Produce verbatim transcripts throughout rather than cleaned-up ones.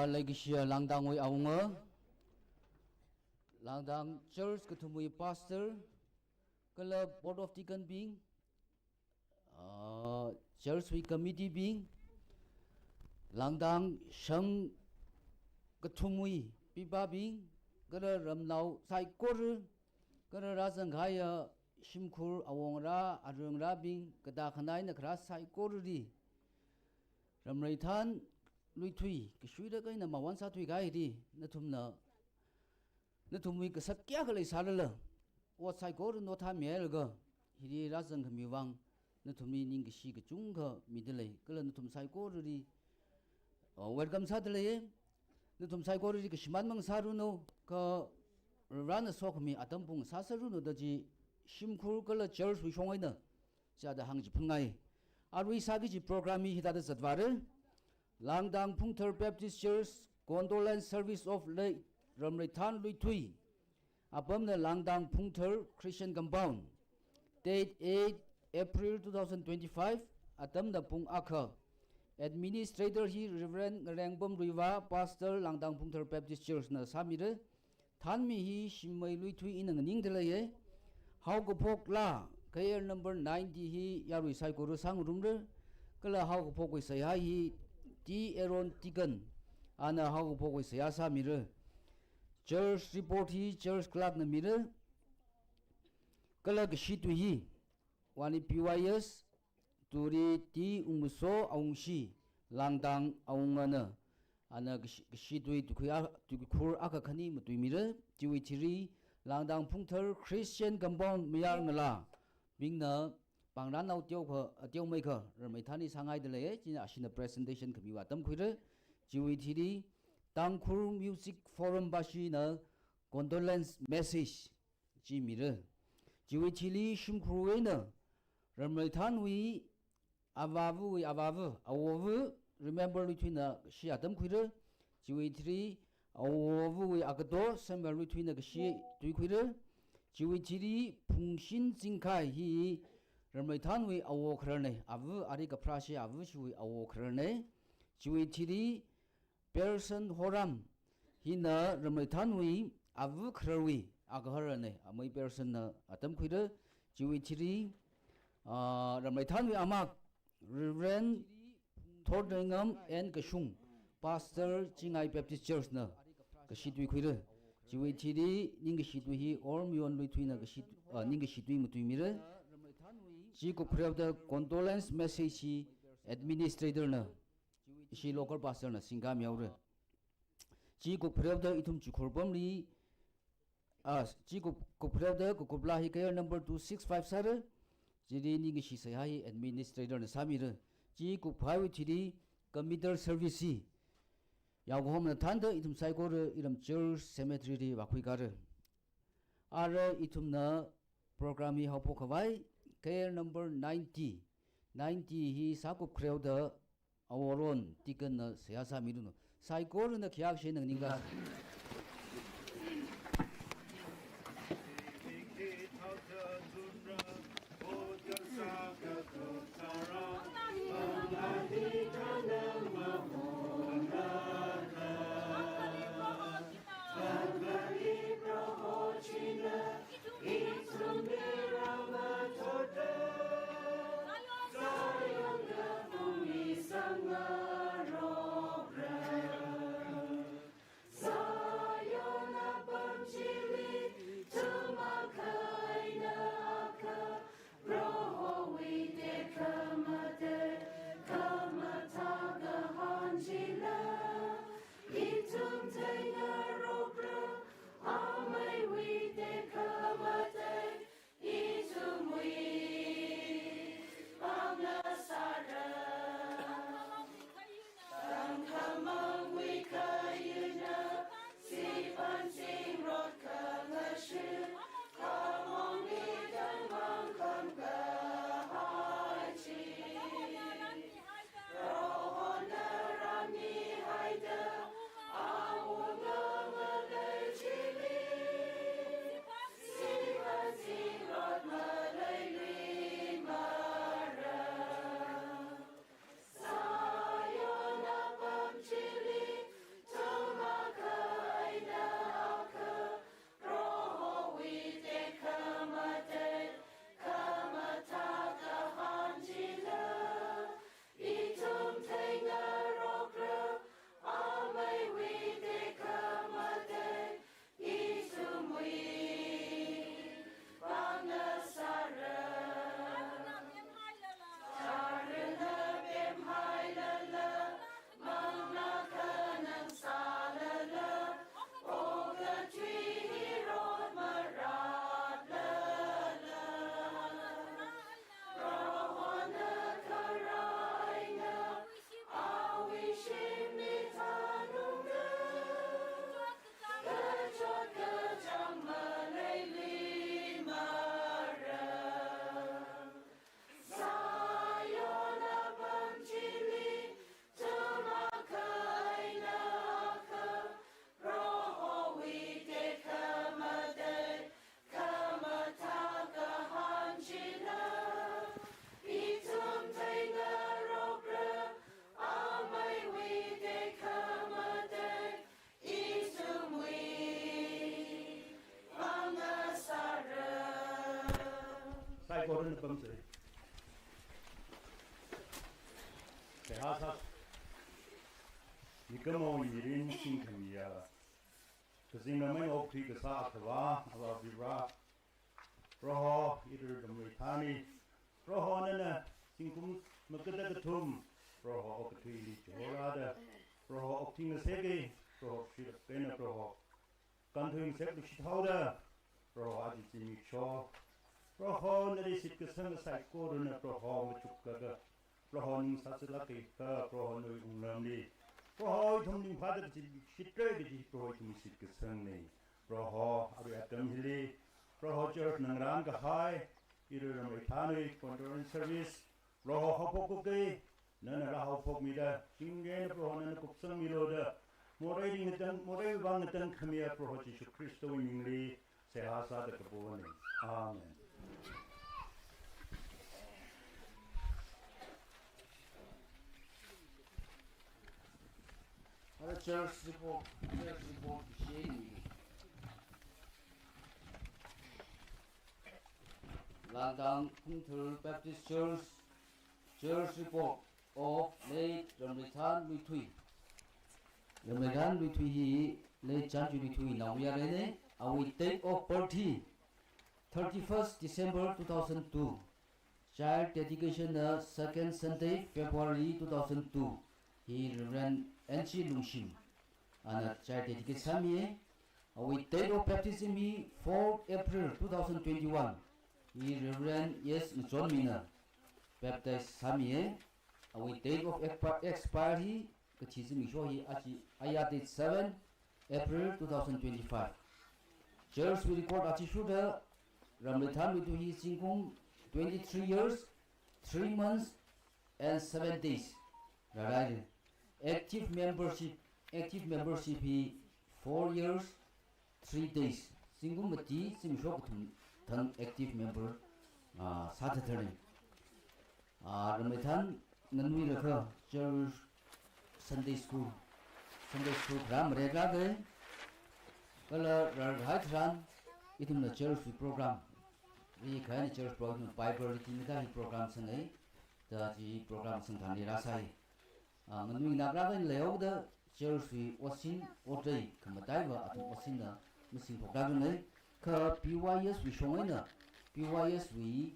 Leikashiya Langdangwui awunga, Langdang Church kathumwui pastor, kala Board of Deacon bing, ah, church wui committee bing, Langdang shang kathumwui pipabing, kala ramnao saikora, kala rāzangkahaiya shimkhur awongarā, arangarābing, katākhanā eina kharā saikorali, Ramreithan Luithui kashuida kaina mawan sāthuikahai hili, nathumna, nathumwui kasat kayākha leisālala, ot saikora nothamihailaga, hili rāzangkhami vang, nathumli ningkashi kachungkha midalei, kala nathum saikorali, uh, welcome sādalei, nathum saikorali kashimān mang sāranu, kha Varena sokhami atam pung sāsāranu da chi shimkhur kala church wui shong eina, chithāda hāngchiphunngai. Arui sāki kaji program hi hithāda zatvāra. Langdang Phungthar Baptist Church, Condolence Service of Late Ramreithan Luithui. Apamna Langdang Phungthar Christian Compound. Date eight April two thousand twenty-five, atamna pung akha. Administrator hi Reverend Ngarengpam Ruivah, Pastor Langdang Phungthar Baptist Church na sāmira. Thanmi hi Shimei Luithui ina nganingdaleiya. Haokaphok laa, K L number ninety hi yarui saikora sāngarumra. Kala haokaphokwui seihā hi T Aaron Tikan, ana haokaphokwui seihā sāmira. Church report hi church clerk na mira. Kala kashi tui hi, Wani P Y S, Turi T Ungmuso Awungshi, Langdang awungana, ana kashi, kashi tui tuikhui a, tuikhur akha khani matuimira, chiwui thili, Langdang Phungthar Christian Compound mayar ngalābingna, pāngranao teokha, teomeikha, Ramreithanli sāngaidalei, china ashina presentation khamiwui atam khuira, chiwui thili, Tangkhul Music Forum bashina, condolence message chi mira. Chiwui thili shimkhurwui eina, Ramreithanwui avāvawui avāva, awowa, Remember Luithuina kashi atam khuira. Chiwui thili, awowawui agato, Samuel Luithuina kashi tui khuira. Chiwui thili, Phungshin Zingkhai hi, Ramreithanwui awo khararna, ava, ari kaphrashi ava shiwui awo khararna. Chiwui thili, Pearson Horam, hina Ramreithanwui ava khararwui agaharana, amei Pearson na atam khuira, chiwui thili, ah, Ramreithanwui amak, Reverend Thordoingam N Kashung, Pastor Chingai Baptist Church na kashi tui khuira, chiwui thili, ningkashi tui hi Ormion Luithuina kashi, ah, ningkashi tui matuimira, chi kupkharewda condolence message hi administrator na, ishi local pastor na singkamihaora. Chi kupkharewda ithum chikhur pamli, ah, chi kup, kupkharewda kukup laa hi K L number two six five sāra. Chili ningkashi seihā hi administrator na sāmira. Chi kupkahaiwui thili committal service hi yaokahomna thānda ithum saikora iram church cemetery li vākhuikara. Ara ithumna program hi haophok khavai, K L number ninety, ninety hi sākupkharewda aworon Tikanna seihā sāmiranu. Saikorana khayākshi nganingla. Kamsei. Seihā sā. Mikumowui mirin singkhamiya. Kazingramwui okathui kasā Akhava, Avā Varivara. Proho, iwui Ramreithānwui. Proho nana zingkum makada kathum Proho okathuili chihorāda, Proho okathui ngaseki, Proho shilak eina Proho kānthui ngasek lushit haoda, Proho aja zimiksho, Proho nali shitkasang saikorana Proho machukakha, Proho ning sāzālāka, Proho nawui wungramli, Proho ithum ning phāda kazip shitre kaji Proho ithum shitkasangna. Proho arui atam hili, Proho church na ngarān kahai, iwui Ramreithānwui condolence service, Proho haophok khuke, nana rāhaophokmida, chingri eina Proho nana kupsangmilu da, morei ringatang, morei vang ngatangkhamiya Proho Jishu Khristawui mingli, seihā sāda kapona. Amen. Ara church report, church report share ni. Langdang Phungthar Baptist Church, church report of late Ramreithān Luithui. Ramreithān Luithui hi late Chānjui Luithui naomayarana, awui date of birth hi thirty-first December two thousand two. Child dedication na second Sunday February two thousand two. Hi Reverend N C Lungshim ana child dedicate sāmiya. Awui date of baptism hi fourth April two thousand twenty-one. Hi Reverend S Ngachonmina baptize sāmiya. Awui date of expi-, expire hi, kathi zimiksho hi aja, aya date seven April two thousand twenty-five. Church wui record athishurda Ramreithān Luithui hi zingkum twenty-three years, three months and seven days rārāi. Active membership, active membership hi four years, three days. Zingkum mati zimiksho kathum thang active member, ah, sāthatharna. Ah, Ramreithān nganuilakha church Sunday school, Sunday school program rākahai, kala rārhai tharan ithumna church wui program, ri khaina church program, Bible reading da hi program sangai, da chi program sangthanli rāsai. Ah, nganuinao rākahai leihaoda church wui otsin, otrei khamataiva athum otsinna masingphok rākahai. Kha P Y S wui shong eina, P Y S wui,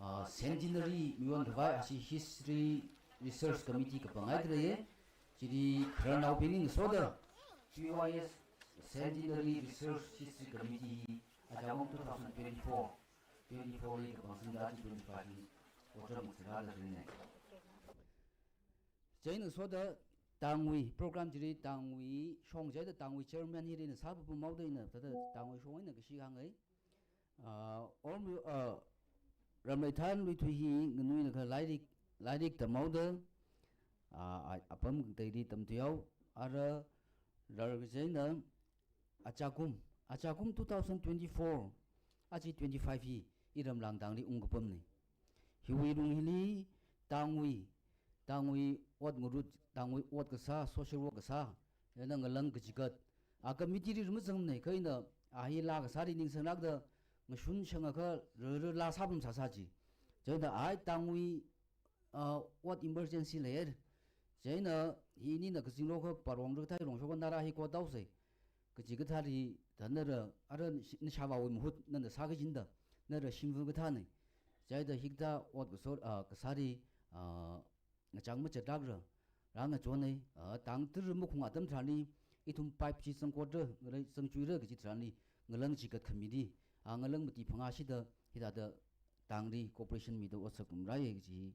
ah, centenary miwon khavai ashi History Research Committee kapanghaida leiya. Chili khararnaobingli ngasoda P Y S Centenary Research History Committee hi aja kum two thousand twenty-four, twenty-four li kapangsangda twenty-five li otram sāda leina. Chieina ngasoda tangwui program chili tangwui shong chieina tangwui chairman hili na sāpapam haoda ina thāda tangwui shong eina kashi hāngai. Ah, om, ah, Ramreithān Luithui hi nganuilakha lairik, lairik tamhaoda, ah, a-, apam kateili tamthuihao, ara rārkachieina aja kum, aja kum two thousand twenty-four, aja twenty-five hi iram Langdangli ungkapamna. Hiwui lung hili tangwui, tangwui ot ngarut, tangwui ot kasā, social work kasā, eina ngalang kachikat, a committee li mazangmana, kha ina a hi laa kasāli ningsanglākda ngashun shangakha rara laa sāpam sāsā chi. Chieina ai tangwui, ah, ot emergency leiya. Chieina hi nina kazinglo kha parong rakathā rong shokha nara hi kothaosei. Kachikathāli da nara, ara nashi-, nashāvāwui mahut nana sākachinda, nara shimva kathāna. Chieina hikathā ot kasor, ah, kasāli, ah, ngachang machatlākra, rāngachonna, ah, tang tara makhung atam tharanli, ithum pipe chi zangkotra, ngarai zangchuira kaji tharanli, ngalang chikat khamili, ah, ngalang mati phangā shida, hithāda tangli cooperation mida otsak ngarāya kaji,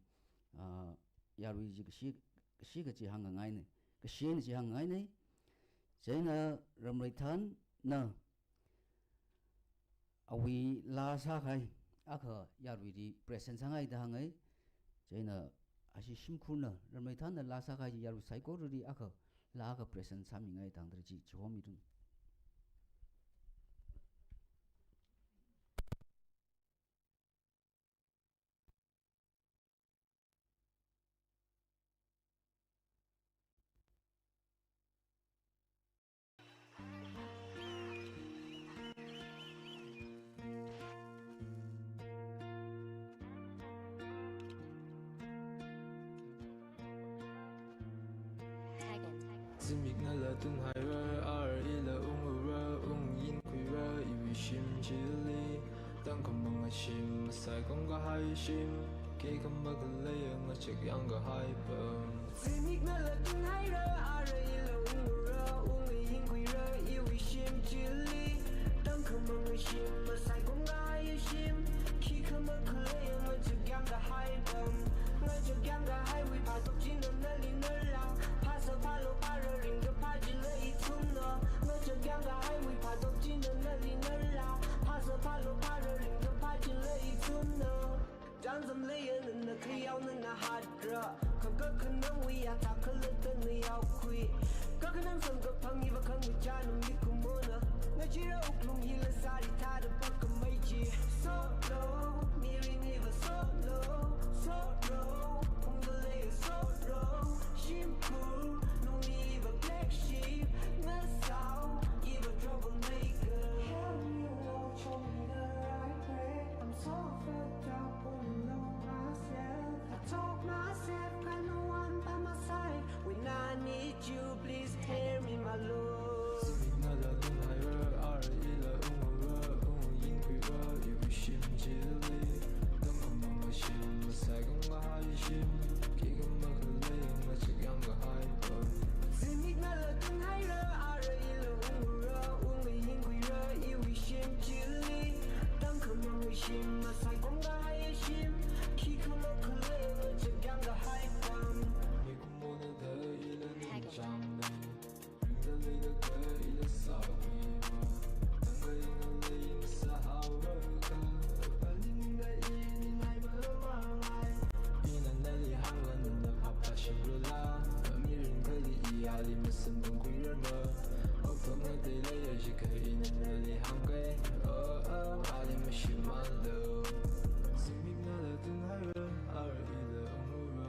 ah, yarui chi kashi, kashi kachi hāngngaina, kashina chi hāngngaina. Chieina Ramreithānna awui laa sākahai akha yaruili present sāngaida hāngngai. Chieina ashi shimkhurna Ramreithānna laa sākahai yarui saikorali akha laa akha present sāmingai, tangda chi chihomilu. Zimiknala tunhaira, ara ila ungura, ungyinkhuira, iwui shim chili. Tangkhamang shim, masaikong kahai shim, khikha makhaleiya ngachek yangkahai pam. Zimiknala tunhaira, ara ila ungura, ungyinkhuira, iwui shim chili. Tangkhamang shim, masaikong kahai shim, khikha makhaleiya ngachek yangkahai pam. Ngachek yangkahaiwui phātok china nali nala, phāsā phālu phārā ringkaphā chila ithumna. Ngachek yangkahaiwui phātok china nali nala, phāsā phālu phārā ringkaphā chila ithumna. Chānjam leiya nana khayao nana hatra, kakhanangwui athā khalatta na yaokhui. Kakhanang samkaphang iva khangachāna mikumona. Ngachira wuklung hila sari thāda pakkamei chi. Solo, mirin iva solo, solo, phungda leiya solo. Shimkhur lungli iva black sheep, ngasao iva troublemaker. Help me, Lord, show me the right way. I'm so fed up, all alone myself. I told myself, got no one by my side. When I need you, please hear me, my Lord. Zimiknala tunhaira, ara ila ungura, ungyinkhuira, iwui shim chili. Tangkhamang shim, masaikong kahai shim, khikha makhaleiya ngachek yangkahai pam. Zimiknala tunhaira, ara ila ungura, ungyinkhuira, iwui shim chili. Tangkhamang shim, masaikong kahai shim, khikha makhaleiya ngachek yangkahai pam. Mikumona da ila ningchāngli. Ringda leida ka ila sāwui ma. Tangkha ingalei masāhaora ka. Phaningda ini nai malamāngai. Ina nali hāngla nana phaptā shimrala. Mirin khali iyali masamphangkhuirarma. Okthokna tei leiya jiakha ina nali hāngkai. Oh, oh, ali mashimānlu. Zimiknala tunhaira, ara ila ungura.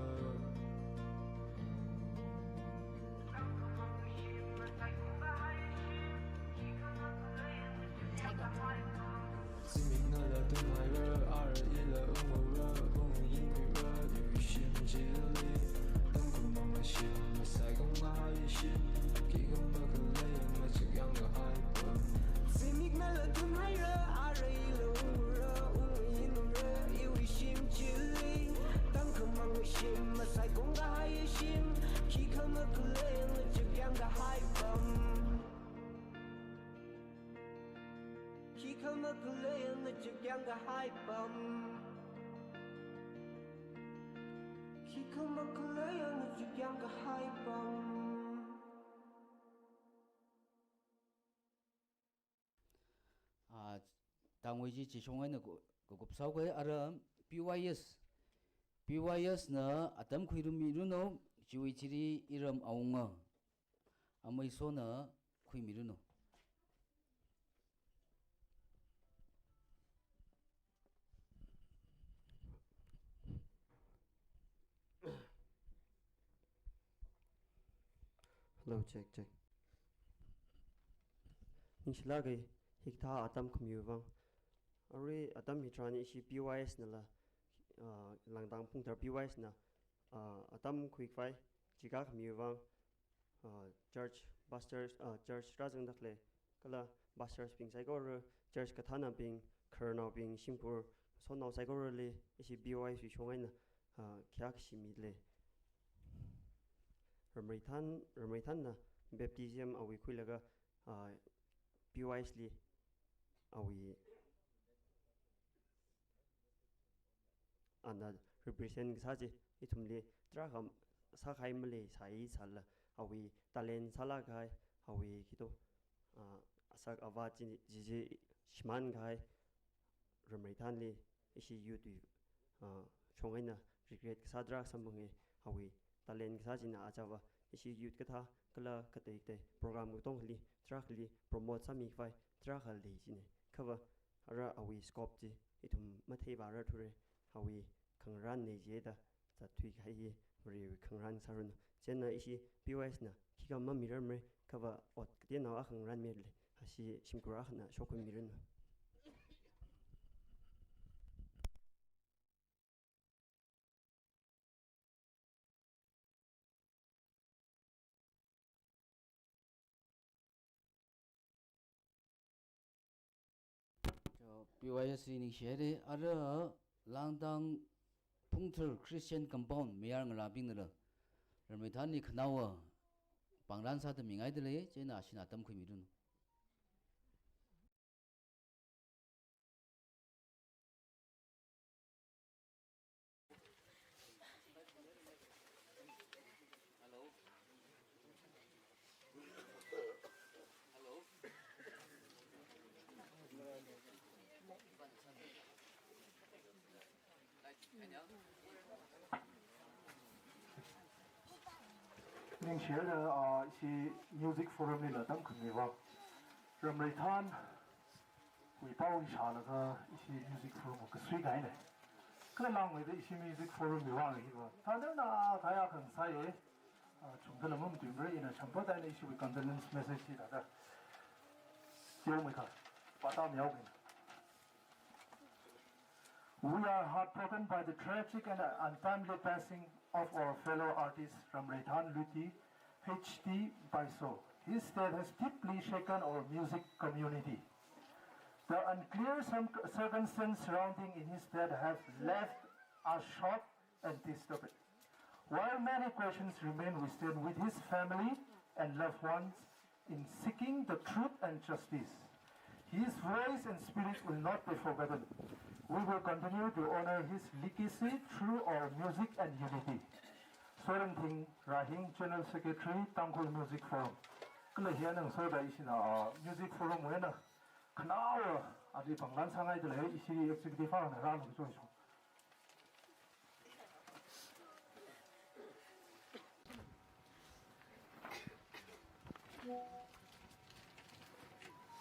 Zimiknala tunhaira, ara ila ungura, ungyinkhuira, iwui shim chili. Tangkhamang shim, masaikong kahai shim, khikha makhaleiya ngachek yangkahai pam. Zimiknala tunhaira, ara ila ungura, ungyinkhuira, iwui shim chili. Tangkhamang shim, masaikong kahai shim, khikha makhaleiya ngachek yangkahai pam. Khikha makhaleiya ngachek yangkahai pam. Khikha makhaleiya ngachek yangkahai pam. Ah, tangwui chi chishong eina ku-, kukup sāhaoga ara P Y S. P Y S na atam khuirummiranu, chiwui chili iram awunga Ameisona khuimiranu. Hello, check, check. Ningshilāka, hikathā atam khamiwui vang. Arui atam hitharan ishi P Y S nala, ah, Langdang Phungthar P Y S na, ah, atam khuikhavai, chikā khamiwui vang, ah, church pastors, ah, church rāzangda khalei, kala pastors bing saikora, church kathānabing, khararnaobing, shimkhur sonnao saikorali ishi P Y S wui shong eina, ah, khayā kashi mili. Ramreithan, Ramreithanna baptism awui khuilaga, ah, P Y S li awui ana represent kasā chi ithumli tarākha sākahai maleisai sālala, awui talent sālākkahai, awui khito, ah, asak avā chi, chi, chi shimānkahai Ramreithanli ishi youth wui, ah, shong eina regret kasā tarākha samphange, awui talent kasā china achava ishi youth kathā kala katei katei program katongali tarākhali promote sāmikhavai tarākha lei chine. Kha va ara awui scope chi ithum matheivārar thura, awui khangarānne jida zatthuikahai hi Varewui khangarān sāranu. Chieina ishi P Y S na khikha mamirarmara, kha va ot kateonao akha ngarānmira lei, ashi shimkhur akhana shokhuimiranu. P Y S C ningshi haira, ara Langdang Phungthar Christian Compound mayar ngarābingnala Ramreithanli khanaowa pangran sāda mingaidalei, chieina ashina tamkhuimiranu. Hello. Hello. Ningshi haira, ah, ishi music forum lila tamkhuimi vang. Ramreithan wui pao shālaga ishi music forum kasui kahaina. Kala langmeida ishi music forum wui vang hiva thānana thāya khangsai, eh. Ah, chungda lamam tumra ina champa taina ishiwui condolence message hi thāda. Teomeikha, pata miao kina. We are heartbroken by the tragic and untimely passing of our fellow artist Ramreithan Luiti H T Paiso. His death has deeply shaken our music community. The unclear cir-, circumstances surrounding in his death have left us shocked and disturbed. While many questions remain, we stand with his family and loved ones in seeking the truth and justice. His voice and spirit will not be forgotten. We will continue to honor his legacy through our music and unity. Sorenthing Rahing, General Secretary, Tangkhul Music Forum. Kala hi ngasoda ishina, ah, Music Forum wui eina khanaowa, ah, ali pangran sāngaidalei, ishi executive ana rālu choicho.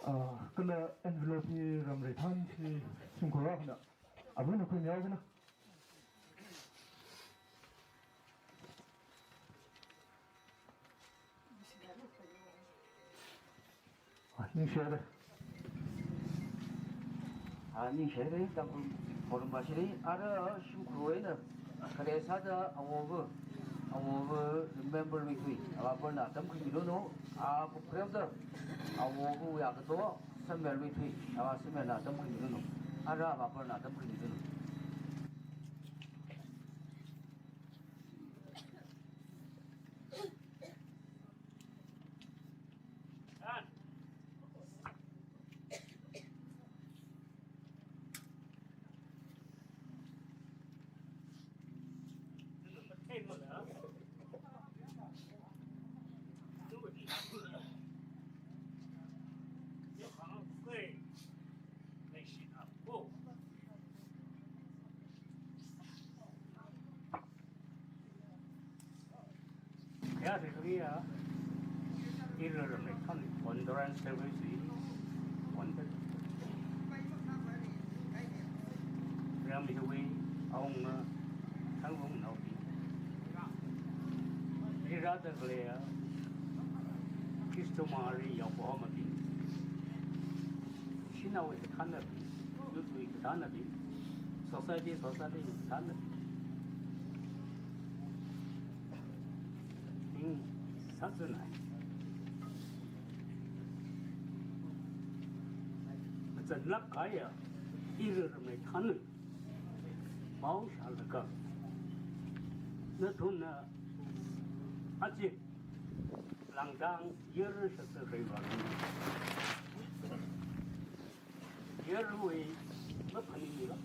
Ah, kala envelope hi Ramreithan hi shimkhur akhana. Abuna khuimiao kina. Ah, ningshi haira. Ah, ningshi haira, Tangkhul Forum bashili, ara shimkhurwui eina khare sāda awova̱, awova̱ remember luithui, avāva̱na tamkhuimiranu, ah, kupremda, awovawui akatoh, Samuel luithui, ah, Samuelna tamkhuimiranu, ara avāva̱na tamkhuimiranu. Yāsi kariya, ira ramei khan condolence service hi, on the ram hiwui, aung na, thang rung nao bi. Ira da kaleya, Kristo mari yao po ma bi. Shinao ita khan na bi, youth ita khan na bi, society, society ita khan na bi. Ning sāzanai. Mazanlāk kahaiya, ira ramei khan na. Pao shālaga. Nathumna, aja, Langdang, yar shakta kaiva. Yarwui maphaningla.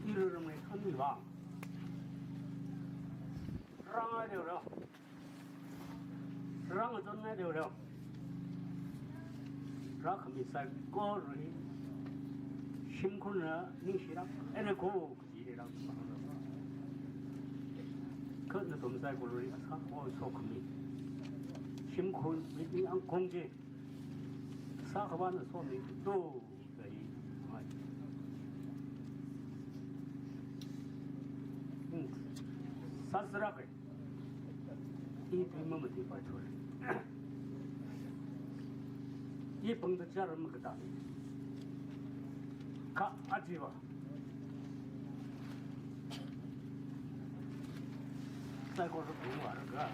Ira ramei khan vang. Rāngai deora. Rāngazonngai deora. Rākhami saikorali. Shimkhurna ningshilāk. Ene ko. Jirak. Kha nathum saikorali asā ko sokhami. Shimkhur mi angkong chi. Sākhavāna somi to kai. Mai. Hmm. Sāsarāka. I tui mamati pai thura. I pangda chara makatā. Kha ajiva. Saikora pungvālaga.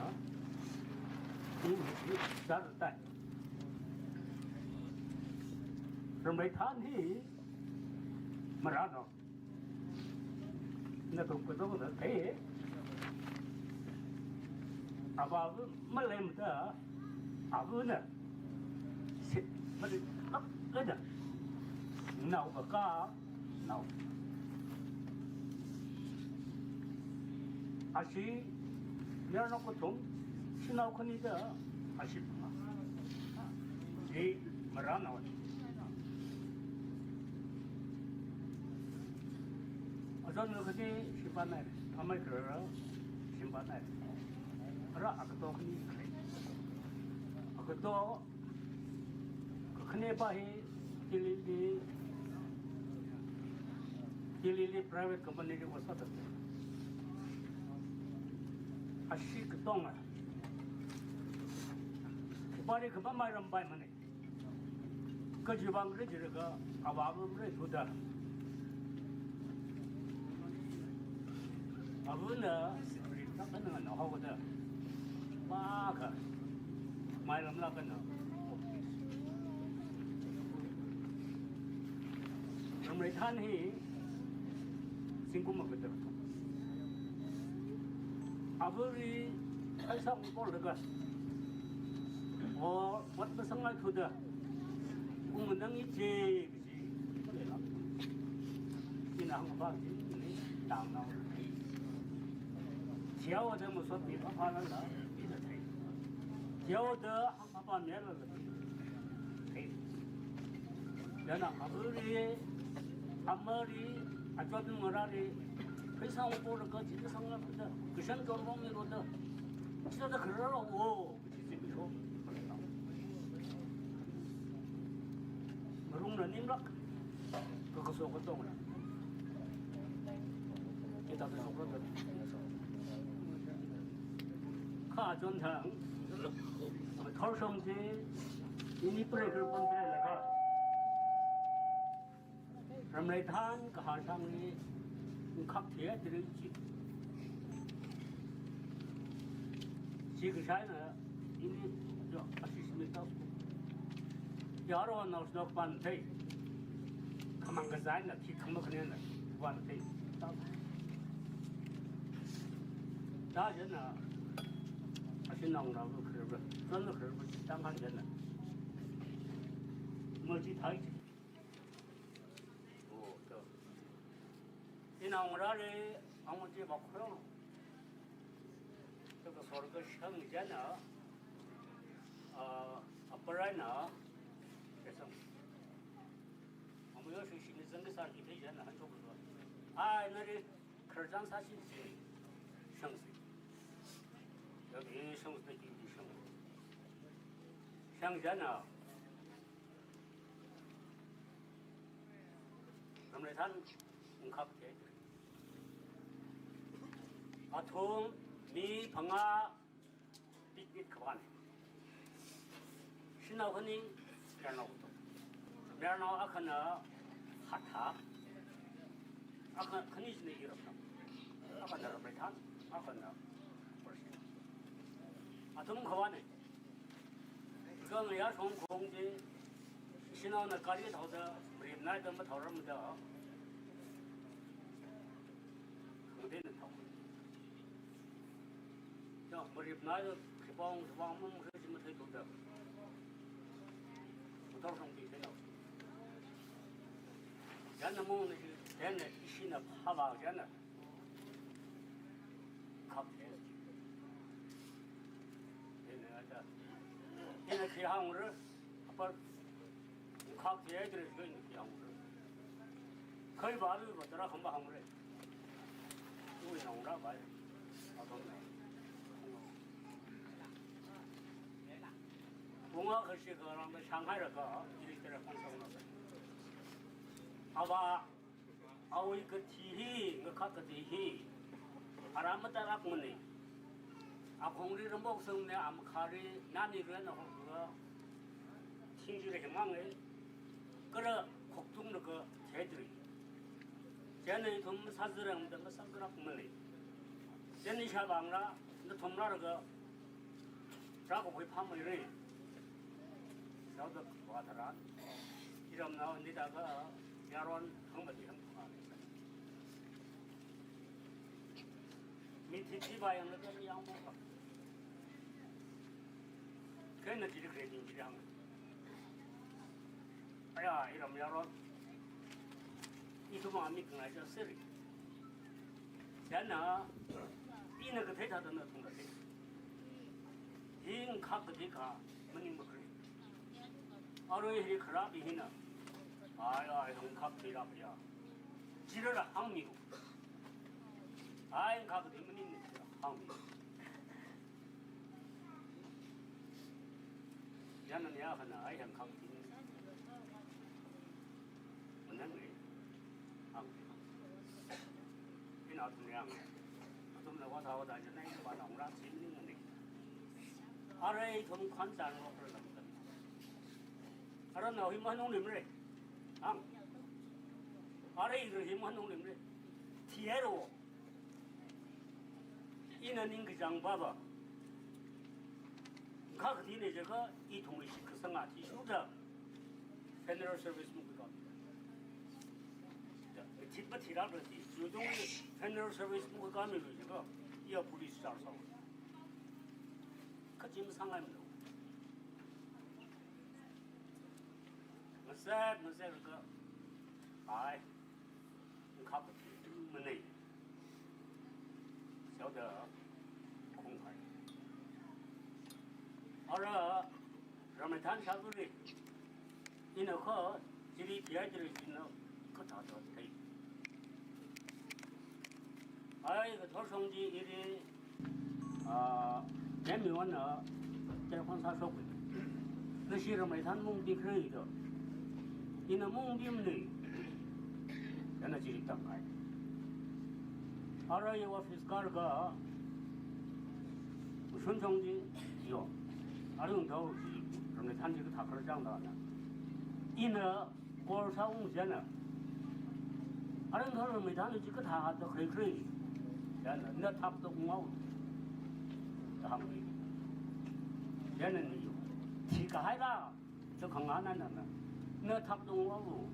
I mati chara tai. Ramrei than hi marānao. Nathum katonga thei. Avāva maleimada, avana sit maleilāk eina, nao kakā, nao. Ashi, mayarnao kathum, shanao khani da, ashi phangā. Chi marānao. Azan khani shimpan nai, amei kharā shimpan nai. Ara agato khani khalei. Agato kakhane pa hi Delhi li, Delhi li private company li work sāda. Ashi katonga. Khipāli khipā mairam paimana. Kaji vang khala jilaga, avāva maleithuda. Avana, sipri tak kana nao haoda. Pākha, mairam lāk eina. Ramrei than hi, zingkum akha tharthum. Avali, ai sāng pol laga. O, ot masāngai thuda. Ung nang ichi, ichi. Ina hāngpa chi, ni, tangnao. Thihaoda masot mi pa pa la la, ina thei. Thihaoda hāngpa pa mi la la, thei. Chieina avali, amali, achon ngarāli, pheisā ung polaga, chi sāngai thuda, kashan chon rong mi roda. Chithāda kharā o. Marungna nimlāk, kakaso katonga. Hithāda shokra da. Kha chonthang, thorshong chi, ini prei kar pon prei laga. Ramrei than kahāng sangli, ungkhak thei tiri chi. Chi kashaina, ini, yo, assist mi tao. Yaro nao sdok pan thei. Khamang kazaina, thi khama khanena, pan thei. Tao. Tao jana, ashi nong rao kharba, zan kharba, tang han jana. Mo chi thai chi. Oh, to. Ina ngarāli, ang chi ba khorong. To kasor kashang jana, ah, aparai na, kasang. Ang yo shi shi ni zang kasar ki thei jana, han chok lo. Ai, nali, kharjan sa shi shi, shang shi. Yo ki shang shi ki shang. Shang jana. Ramrei than ungkhak thei. Athum mi phangā picnic khavāna. Shanao khani, mayarnao kathum. Mayarnao akhana Hatha. Akha khani china iramnao. Akhana Ramrei than, akhana Persia. Athum khavāna. Kha ngayā shongkhong chi, shanaona gari thaoda, marip naida mathao ramda. Khangdena thao. Ya, marip naida, khipong, khipong, mum, khaji mathei thuda. Mathao shong chi theinao. Jana mung na chi, jana ishina phava jana. Khak thei. Ina ada. Ina khi hāngra, apar. Khak thei, ai thei, ina khi hāngra. Khai ba lu ba tara kham ba hāngra. Ui nong ra ba. Abang na. Bunga kashi ka rang da Shanghai ra ka, ili tera khon song na. Ava. Awui kathi hi, ngakhak kathi hi, ara matarak mani. Akhongli rambok sangni, amakhali, nani ren ahokla, singji re himang e, kara khoktung na ka thedri. Chieina ithum sazirang da masakrak mani. Chieina isha bangla, nathum la ka, ra ko khui pham mai re. Sao da kwa tharan. Iramnao nida kha yaron hangmati hangphā. Mi thithiva yanglaga mi yangmokha. Kha ina chili grading chili hāng. Aya, iram yaron. Ithum amik ngai ja seri. Chieina, ina kathei thāda nathumla thei. Hi ngakhak kathei kha, maningmara. Arui hi kharap hina. Ai, ai, ngakhak kathei rap ya. Chirara hāngmilu. Ai, ngakhak kathei maningmara, hāngmilu. Yana niya khana ai hāngkhak kathei. Maningmara. Hāng. Ina athum yang. Athumla vātā vātā jana ina vānao ngarā chi maningmana. Arui ithum khanchān rokra lamda. Aramnao hi manungmara. Hāng. Arui ithum hi manungmara. Thihaira. Ina ningkachāng pava. Ngakhak katheina jiakha ithumwui shitkasang athishurda funeral service makhuikāmi. Da, thit mathilākla thi. Chiwuitungli funeral service makhuikāmilu jiakha, iya police charge sāhaowa. Kachim sāngaimalo. Ngasāt, ngasātlakha. Ai. Ngakhak kathei manei. Shaoda khunghai. Ara Rameithan shākuri. Ina kha chili P I chili ina kathāda thei. Ai, kathor shong chi ili, ah, Nemiwonna telephone sāshok. Nashi Rameithan maungpikhala da. Ina maungpimana. Chieina chili tamhai. Ara iwui office car kha, ushun shong chi, yo. Arui ungthao chi, Rameithan chi kathā khararchāng da na. Ina call sāung chieina. Arui ungthao Rameithan chi kathāda khuikhala. Chieina, nathakta unghaolu. Da hānga. Chieina ina yo. Thikahaira. Chākhang ana nana. Nathakta unghaolu.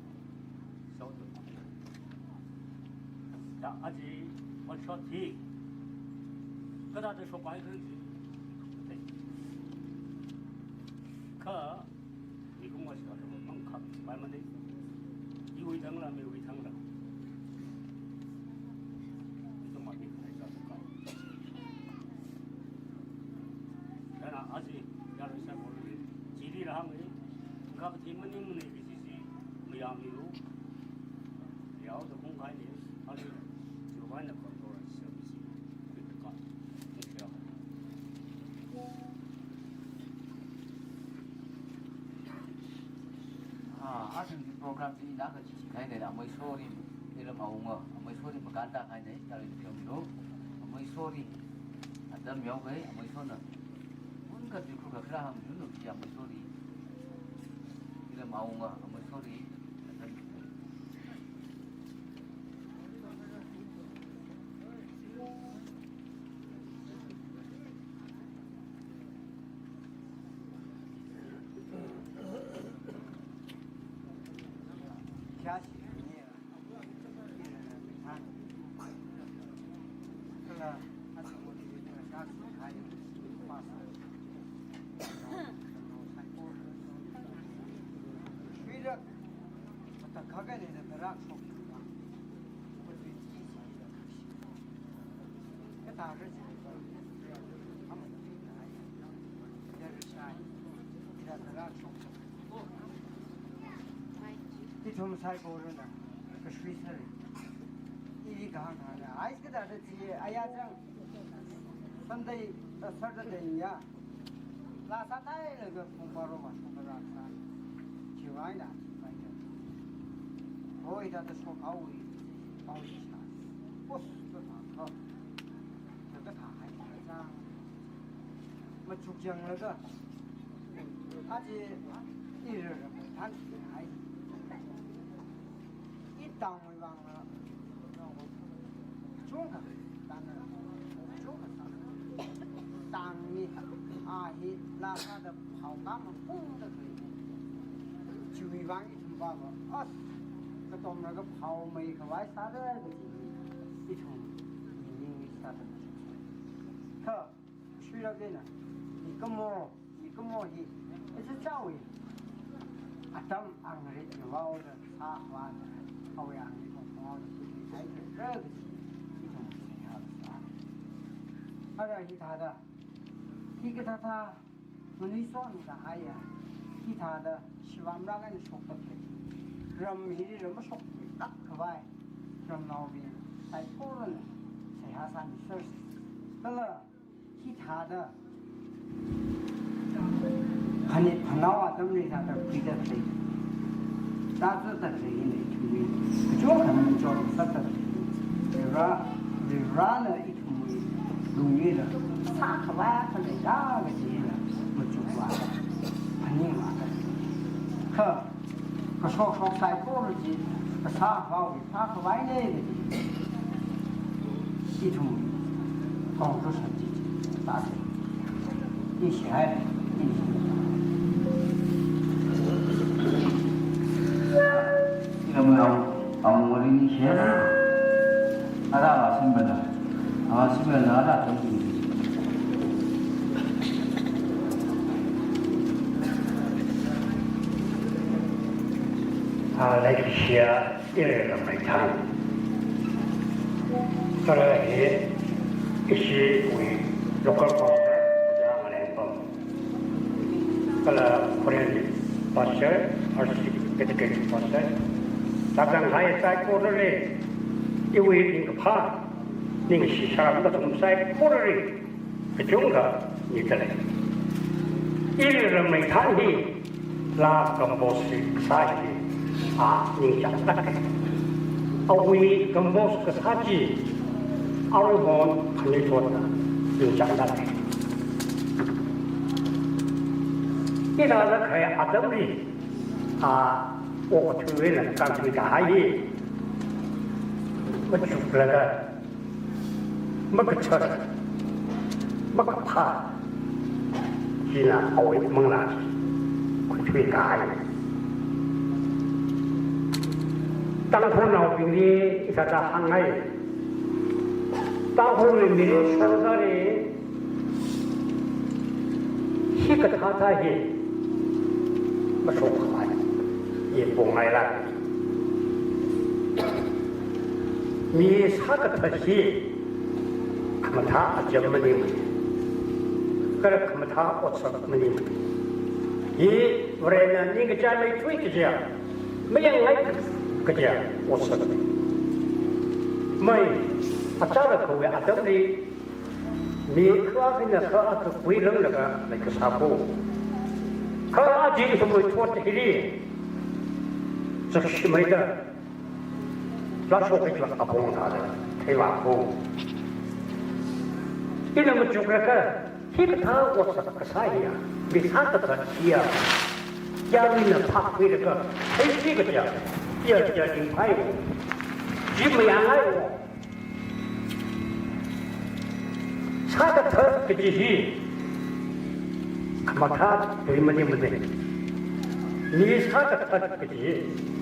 Shaoda. Da aja, one shot hi. Kathāda shokkahai khala chi. Kha, mikumo shāda mangkhak, pai manei. Iwui thangla, miwui thangla. Ithum amik ngai ja sāka. Chieina aja, yaron saikora, chili rāhānga, ngakhak kathei maningmana kaji chi, mayāmilu, yaoda khungkahaina, aja, chiwui vāng eina control service, khuikaka, khungkaya. Ah, athumwui program chi ina kachi kahaina, amei sori, iram awunga, amei sori makānda kahaina, tari kiyomilo, amei sori, atam yaokahai, amei sorina. Unka dikru kakra ham yunu ki amei sori. Iram awunga, amei sori. Kya shi ni? Ithum saikorana kasui sāra. Ili kahāngna, ai kathāda chi, aya chang. Sunday, uh, Saturday ya. Laa sātheilaga pung baro vāshokra sā. Chiwui eina chipai da. Hoi da da shokhaowa. Pao chi shā. Pos to na to. Kathāhai chang. Machukchanglaga. Aja, irar Rameithan chi hai. Itang Wui vangla, chungkha, tangna, chungkha sā. Tangni, a hi, laa sāda phao kama pungda khalei. Chiwui vang ithum Baba, as, katomlaga phaomei khavai sāda kaji ithum ningli sāda. Kha, shuilak eina, mikumo, mikumo hi, ichichāwui atam angrit yuvaoda sāvāda, awui angrit mongmongda khuisai kharā kaji ithum seihā sā. Ara hithāda, hikathāthā, nganuisot kahaiya, hithāda Shiva Amra eina shokda khalei, ram hili ram mashokluilāk khavai, ramnaobing saikorana seihā sāmisei. Kala hithāda phanit phanao atamli thāda khuida khalei, tāzatda khalei hina ithumwui kachungkha machuksāda khalei, Vare, Varena ithumwui lunglila sākhavai khalei da kajila machukvāda, phaningvāda. Kha, kashokshok saikora chi kasā haowui phākhavaina kaji ithum conclusion chi sāsa. Ishi hai, ishi. Ina muna, amuri ni shela. Ara, simba na. Ara, simba na, ara, thank you. Ara, like, share, ire, ram, like, thank you. Kala hi, ishiwui local pastor, Jangalen Pam. Kala Korean pastor, R C dedicated pastor. Tākang hai saikorali, iwui ningkaphā, ningshi saram kathum saikorali, kachungkha mida lei. Ili Ramreithang hi, laa compose sā hi, a, ningchāngda lei. Awui compose kasā chi, awui hon khanuithotna ningchāngda lei. Ina lakhai atamli, a, okathuina kangthui kahai hi, machuklaga, makachar, makaphā, china awui manglā khuithui kahai. Tangkhulnaobingli hithāda hāngngai. Tangkhulli mi shongzali hikathāthā hi mashokkhavai, ye pongaila. Mi sākathat hi khamathā acham maningmana. Kala khamathā otsak maningmana. Hi Varena ningkachaimeithui kajiya, mayangngai kajiya otsakna. Mai, achālakhawui atamli, mi kha khina kha akha khuiranglaga leikasā ko. Kha aja ithumwui thot hili zakshimeida, lashok hi apong thāda theivā ko. Ina machuklaga, hikathā otsak kasā hiya, mi sākathat hiya, yaruina phākhuilaga theisi kajiya, ya, ya ringphai o. Chi mayangngaiwo. Sākathat kaji hi khamathā tui maningmana. Mi sākathat kaji hi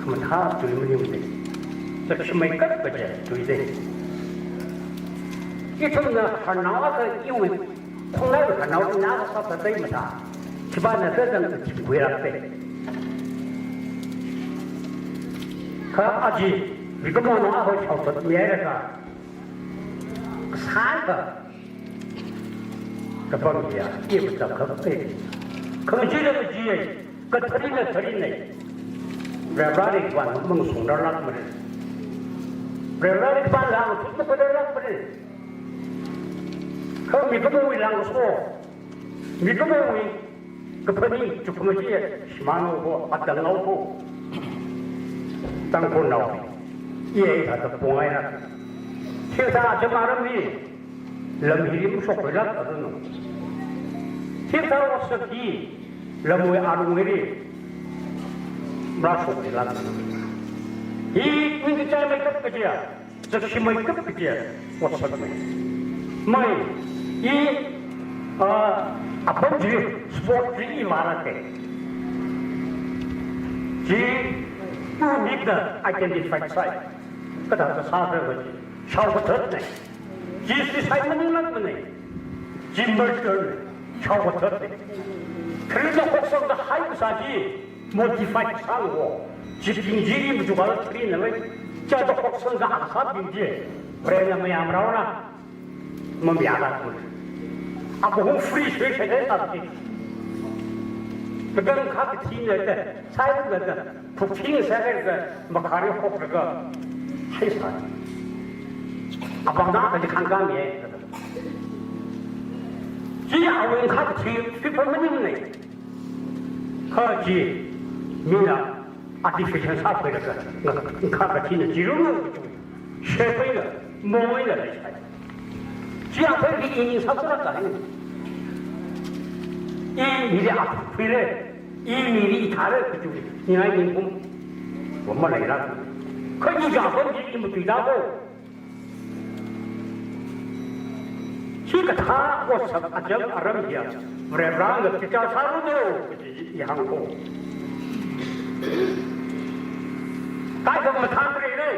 khamathā tui maningmana. Zakshimeikap kaji tui da. Ithumna hanao akha iwui khongnai hanao ina sāthatai mada, khipāna tazang kachimkhuirakta. Kha aja, mikumona aho shaothatmihailakha, kasā akha kapam hiya, i matakhak e. Khangachee la kachee e, katharin la tharin e. Varivarāli khipāna mangasungda lākmara. Varivarāli khipāna ngathut makhuida lākmara. Kha mikumowui langso, mikumowui kaphaning, chukkhamajee, shimānhaowo, atanghaowo. Tangkhulnao, i hithāda pongaila. Hithāda acham aram hi, lam hili mashokluilāk aruno. Hithāda otsak hi, lamwui alungli marāshokluilāk aruno. Hi ningkachaimeikap kajiya, zakshimeikap kajiya otsakna. Mai, i, a, apam chi sport chi i vālāka. Chi Unique da identified site. Kathāda sākhala kaji, shaokathatna. Chi suicide maninglākmana. Chi murderna. Shaokathatna. Kharinna hoksangda haikasā chi modified sālu. Chibing chi i machukla kharinna lei. Chithāda hoksangda akasābing chi, Varena mayāmaraona. Mamayāla kul. Apong free sui sui sui sāki. Kagang kha kathina da, sailu da, phuking sāki da, makhari hoklaga haisā. Apong na kaji khangkāmi. Chi awui kha kathi, people maningmana. Kha chi, mina artificial sākhuilaga, nga, kha kathina chi rung, shephaila, moila leisai. Chi akhawui i ning sāthuilaga hai. I mili aphuile, i mili ithāle kaji, ningai ningkum. Wamma leila. Kha i ja kon chi i matuida ko. Hikathā otsak acham aram hiya, Varena chicha sāranu, kaji i hāng ko. Kaikha mathān rei lei,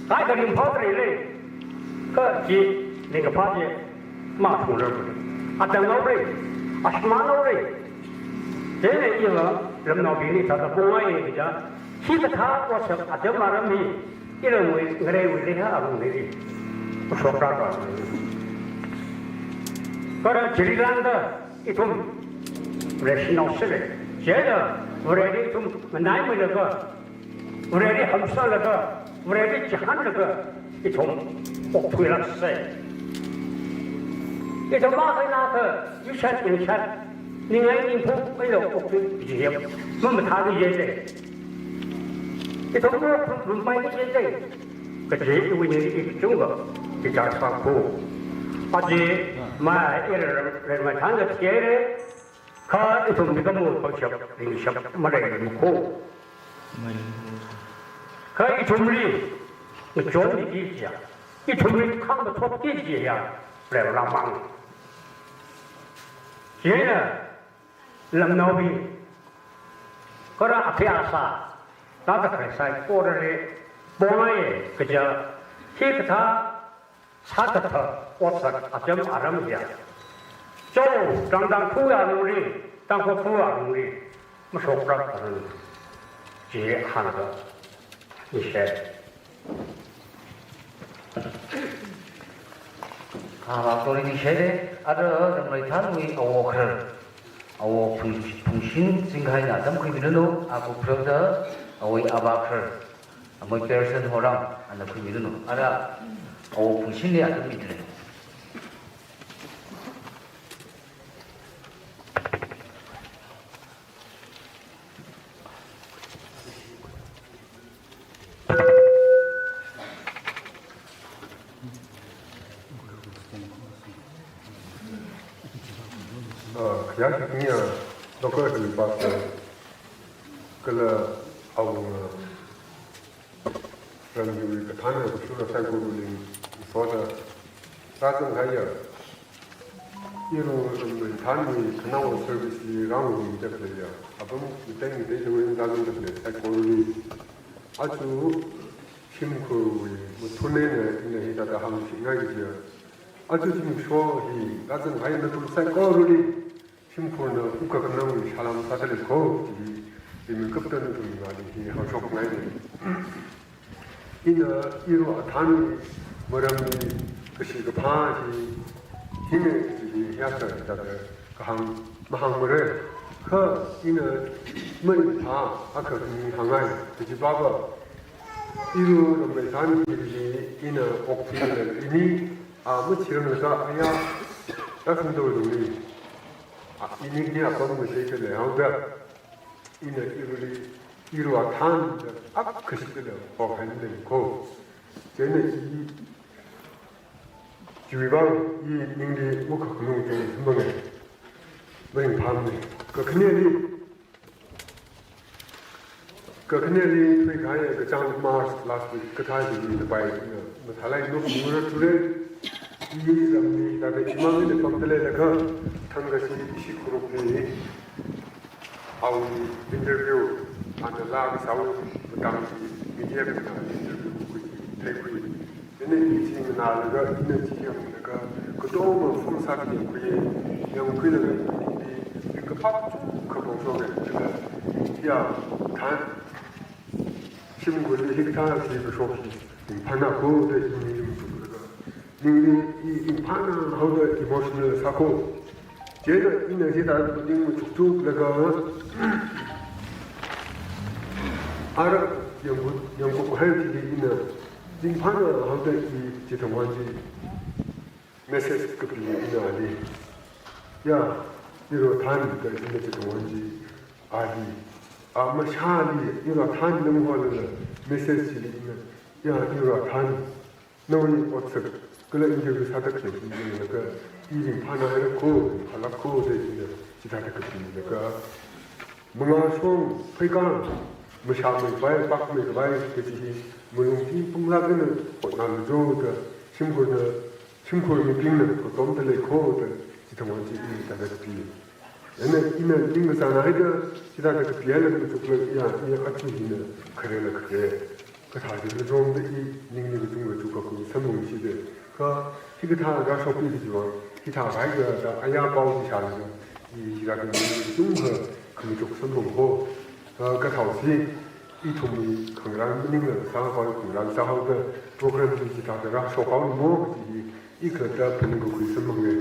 kaikha ringphā rei lei, kaji ningkaphā chi mathung rei. Atang nao rei, ashma nao rei. Chieina ila lamnaobingli thāda pongai kaja, hikathā otsak acham aram hi, ila ngui ngareiwui leiha arung nili. Kushokra ka. Kha chili lāngda ithum rational sāle. Chieina Vareli ithum nganaimeida ka, Vareli hamsālaga, Vareli chihānlaga, ithum okthuilaksei. Ithum makaina ka, yushat yangshat, ningai ningphung, ayo okthui jiyap, mamathā jiyap. Ithum okthui rumpai jiyap. Kaji iwui ningli kachungkha, kachāng sākhu. Aja, ma, ira ram, ram, ram, thānda thiere, kha ithum mikumo pangshap, ringshap, maleimana ko. Kha ithumli, ngachonmiki kaja, ithumli khangmathotki kaja, Varena mang. Chieina, lamnaobing, kala aphei asā, thāda khalei saikorali, pongai kaja, hikathā, sākatha, otsak acham aram hiya. Cho, Tangkhul arui, Tangkhul arui, mashokra karan, chi hāngda, nishe. Kha ba kori nishe de, ara Ramreithanwui awo kharar, awo Phung-, Phungshin Singhaina tamkhuimiranu, aku phra da, awui aba kharar. Amoi Pearson Horam, ana khuimiranu. Ara, awo Phungshinli atam mitre. Ah, khayā khikni a, Doctor Hri Pastor, kala awo, ah, Ramyiwui kathāna kashura saikorali, soda, rāzang haiya. Iru Ramreithanwui khanaowa service li rāngarum da khaleiya. Apam miteng miteng tawui rāzang da khalei saikorali. Aja shimkhurwui mathun eina ina hithāda hāngshikngai kajiya. Aja zimiksho hi rāzang hai nathum saikorali shimkhurna wukkhanangwui salam sādalei ko, chi, rimeikapta nathum ngāli hi hāngshokngaina. Ina iru athānwui maramli kashi kaphā hi, hina chi hi yāsā hithāda kahāng mahāngmara. Kha ina maringphā akha khani hāngngai, kajiva, iru Ramreithan hili ina okthuida ini, a, machiranglakha aya, rāshungda lungli. A, ini ni apam masei khalei haoda. Ina iruli, iru athānda akhashikhala hokhai lei ko. Chieina i, chiwui vang i ningli wukkhanang chang sāmanga. Maringphāmana. Kakhaneli, kakhaneli thuikahai kachāng March last week kathā chili tapai, ina mathālāk eina noknura. I ramli da be imang eina pamdalei laga, thangkha ishi, ishi khurup ni, awui interview, ana laa kasāwui Tang media bingna interview khui, theikhui. Ina i chi nganālaga, ina chi yanglaga, katonga phone sā yangkhui, yangkhuilaga, i, i kaphat chungkha phongshoka, ya, than, shimkhurli hikathā chi kashok hi, ringphānā kho da i mi yum chuk laga. Ningli i ringphānā haoda emotional sākho. Chieina ina hithāda phaning machukchuklaga, ara yangkuk, yangkuk hai chili ina ringphānā haoda i Chithangwan chi message kapi ina ali. Ya, Irothan da ina Chithangwan chi ali. A mashāli Irothan nang hua lala message chili ina. Ya, Irothan. Nawui otsak, kala interview sāda khalei hi yanglaga, i ringphānā haira kho, ringphālāk kho da ina chithāda kapilaga, mangāshong pheikang, mashāmeikhavai, pakmeikhavai kaji hi, malung chi punglāk eina hotnālu jo da, shimkhurna, shimkhur mibingna katomda lei kho da, Chithangwan chi ina hithāda kapi. Ina, ina ning kasāna haida, chithāda kapi haila machuklaga, ya, ya, aja hina, kharela khare. Kathā chi kachungda i ningli kachungkha chukakhui samphangshida. Kha hikathā rāshokki kajiwui, hithā haiga da aya pao chi shālaga, i hithāda ningli kachungkha khamachuk samphang kho. Kha kathāsi, ithumwui khangarān maningla sākhavai khangarān sāhaoda program chi chithāda rāshok haomo kaji hi, i khalatta phaningkakhui samphanga.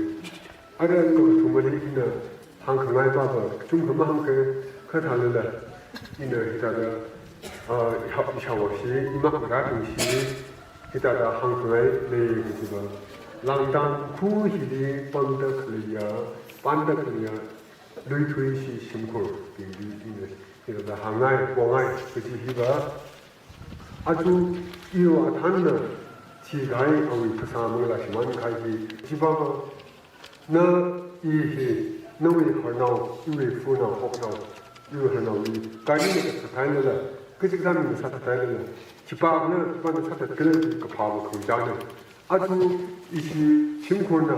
Ara kakathumali ina hāngkhangai papa, kachungkha mahāngkha, kha thālala, ina hithāda, ah, iha-, ishāvāshi, imak marābingshi, hithāda hāngkhangai lei kajiva. Langdang khu hili pamda khaleiya, panda khaleiya, Luithuishi shimkhurbingli ina hithāda hāngngai, pongai, kaji hiva. Aja Iro Athanna thikahai awui phasā manglā shimānkahai hi, chiva va, na i hi, nawui harnao, iwui funao, hoknao, iwui harnaoli, kani na kathāthailala, kachikathā mina sāthatthailala, khipāna, khipāna sāthatkhala kaphāva khangachāna. Aja ishi shimkhurna,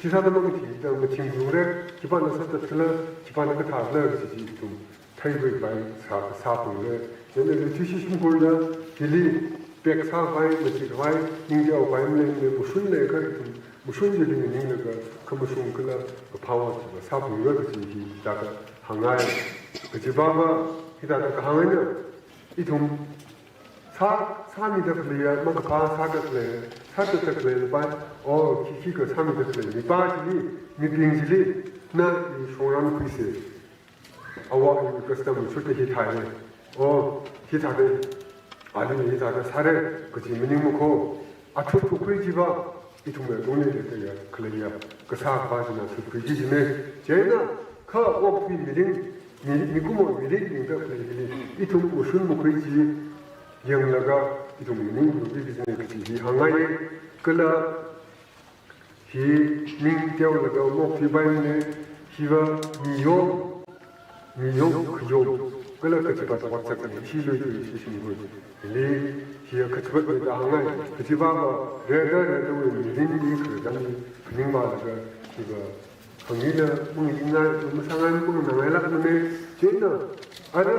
Chi sāda mang thida mathingzungra, khipāna sāthatkhala, khipāna kathākhala kaji chi ithum theikhuikhavai sā, sāphungra. Chieina Luithuishi shimkhurna hili pek sākhavai, machikhavai, ningteokhavai maleimana, mashun leiakha ithum mashun chili nganinglaga, khamashung kala kaphāva chiva sāphungra kaji hi hithāda hāngngai. Kajiva va, hithāda kahāng eina, ithum sā, sāmida khaleiya, makaphā sāda khalei, sāthatta khalei lapai, o, khi, khikha sāmida khalei, mipā chili, mibing chili, na i shongran khuisa. Awa, iwui custom churda hithāi. O, hithāda, ali hithāda sāra, kaji maningmakho. Athut kakhui chiva, ithumwui tungli leida ya, khaleiya, kasā kaphā china sukhui kajina. Chieina, kha okthui mirin, mi, mikumo mirinbingda khalei hili, ithum mashun makhui chi yanglaga, ithum maningkhui kajina kaji hi hāngngai. Kala hi ningteolaga maokthuipaimana, hiva miyong, miyong khayong, kala kachipat otsakna, ishi Luithuishi shimkhurli, hiya kachipat leida hāngngai, kajiva va, reda, redawui mirinli khararchanli phaningvālaga, hiva hāngila, manganingai, masāngai, manganāngailākmana, chieina, ara,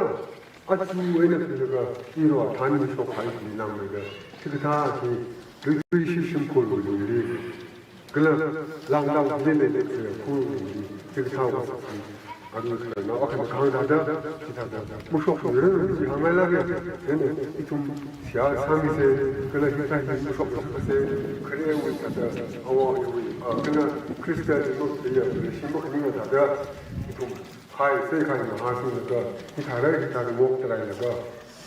aja eina khuilaga, Iro Athanna shokkahai hi nang leida, chikathā hi, Luithuishi shimkhurwui lungli, kala Langdang hili leida, kala khurwui lungli, chikathā va sāsi, aja kala na, akhana kahāng thāda, chithāda, mashokmira kaji hāngngailāka, chieina, ithum seihā sāmisa, kala hithā hi mashokmisa, kharewui thāda, awawui, a, kala Khrista chi notliya, kala shim makhaninga thāda, ithum hai, sākahai mahāsinglaga, hithāra, hithāra mok tarailaga,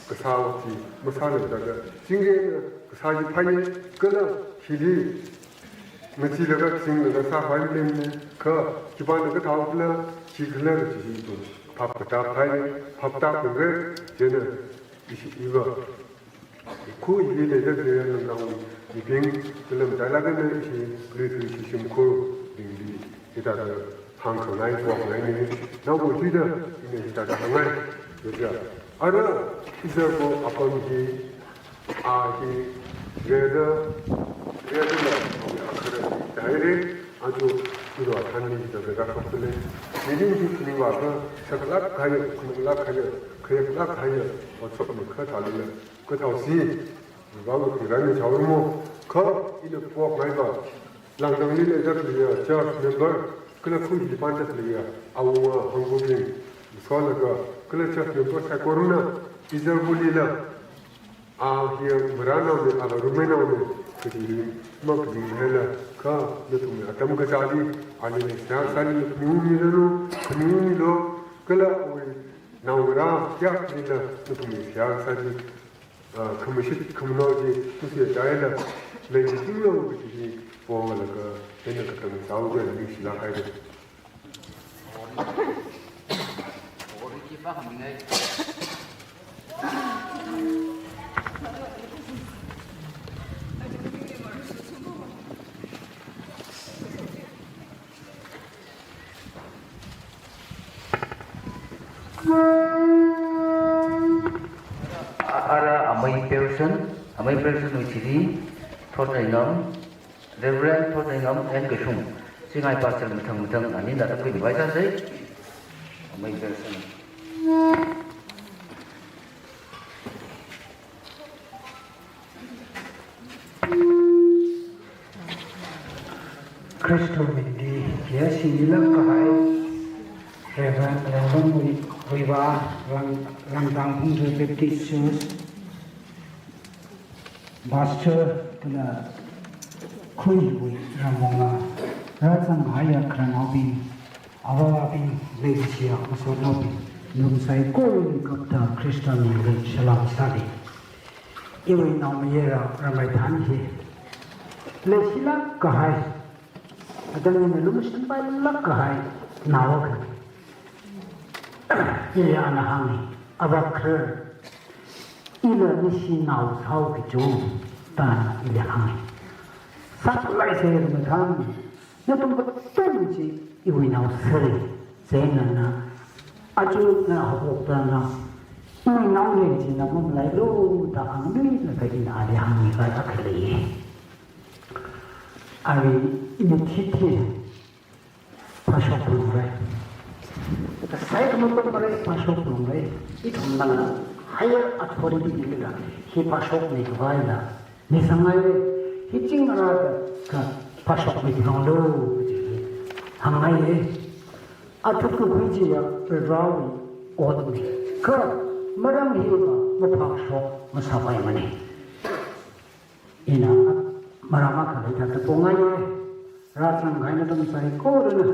kasā chi masāla thāda, chingri eina kasā chi phāya, kala hili ngacheelaga, chinglaga sākhavai maleimana, kha khipāna kathākhala, khikhala kaji hi ithum phap katāphai, phap tāphungra, chieina ishi iva. Khu ili leida khalei Langdang mibing, kala matailāk eina ishi Luithuishi shimkhurbingli, hithāda hāngkhangai, pongaina, naokachuida, ina hithāda hāngngai, yoja. Ara, izarpo apam hi, a hi, reda, redala, akhara, daire, aja, Iro Athanli hithāda rāshokta lei. Meeting hi khaning vākha, sākhalāk kahai, khaninglāk kahai, khayaklāk kahai, workshop ni kha thālila, kathāosi, vālu khirani chaorumo, kha ina pok ngai ba, Langdangli leida khaleiya church member, kala khuili pānda khaleiya awunga hangvabing, solaga, kala church member saikorana, izarvulila, a hiya maranaone, a varumnaone, kaji hi, makhaning haila, kha, nathumwui atam kachāli, alila seihā sāli khanumilu, khanumilu, kala awui naongarā kayākhalila, nathumwui seihā sāli, ah, khamashit khamanao chi, tusya chaila, leishitinglo kaji hi, pongalaga, hina katang sāuga, ningshilāk haira. Ara amei person, amei person wui chili, Thotreingam, Reverend Thotreingam N. Kashung, Singai Pastor mathang mathang, anina tamkhui ni vai sāsei. Amei person. Khristawui mingli, leishilāk kahai, Reverend Reverend Wi-, Wiva, Lang-, Langdang Phungzui Baptist Church, Pastor, kala khuiwui ramwunga, rāzanghaiya khararnaobing, avāva̱bing, leishiya masotnaobing, nathum saikorali kapta Khrista mingli salam sāli. Iwui naomayara Rameithan hi, leishilāk kahai, atam eina lumashanpailāk kahai nao akhana. Ili ana hāngi, avā kharar, ila nashi nao sāo kachung, da ili hāngi. Sākhalei sāya Rameithan, nathum katonga chi iwui nao sāra, chieina na, aja na haophokta na, iwui naolei china mamalailu da hāngluilaga ina ali hāngmipai akha leiya. Ari ina thithi phāshok phalungra. Kasai khamapam mara phāshok phalungra. Ithumna higher authority lila hi phāshokmi khavai la, misangngaiya, hi chingarāda kha phāshokmi phalunglu kaji hi hāngngaiya. Athut kakhui chiya Varewui otna. Kha marān hiva maphāshok masāpaimana. Ina marān akha leida tāpongngaiya. Rāzanghai nathum saikorana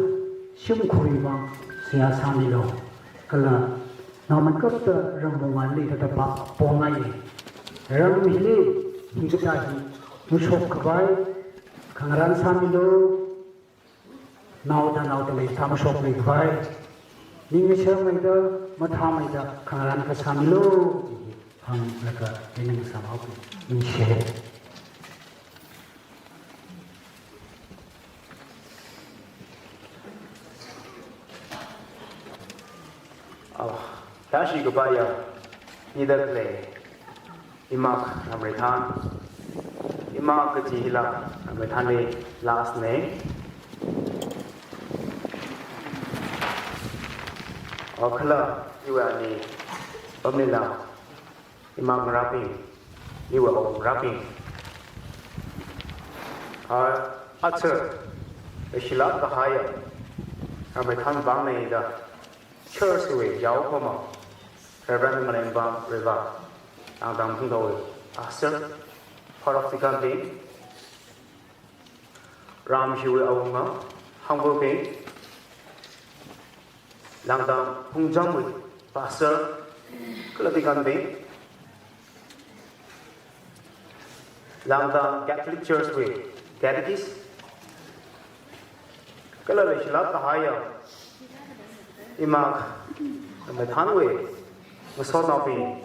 shimkhurwui vang seihā sāmilu. Kala naomeikapta ramwunga leida tāpongngaiya. Ram hili hikathā hi mashok khavai khangarān sāmilu. Naoda naoda leida mashokmi khavai, ning ngasharmeida, mathāmeida khangarān kasā milu, hānglaga ning sāmao, ningshi. Ah, tashi kapaiya, nida khalei. Imak Rameithan. Imak kaji hila Rameithanwui last name. Okhala iwui ani pamnila Imak ngarābing, iwui awunga ngarābing. A, aja, leishilāk kahaiya Rameithan vangna da. Church wui yaokahoma, Reverend Malengvang Reva, Langdang Phungtawui pastor, part of the company, Ramshiwui awunga, Hangvabing, Langdang Phungchamwui pastor, kala deacon bing, Langdang Catholic Church wui catechist, kala leishilāk kahaiya Imak Rameithanwui ngasotnaobing,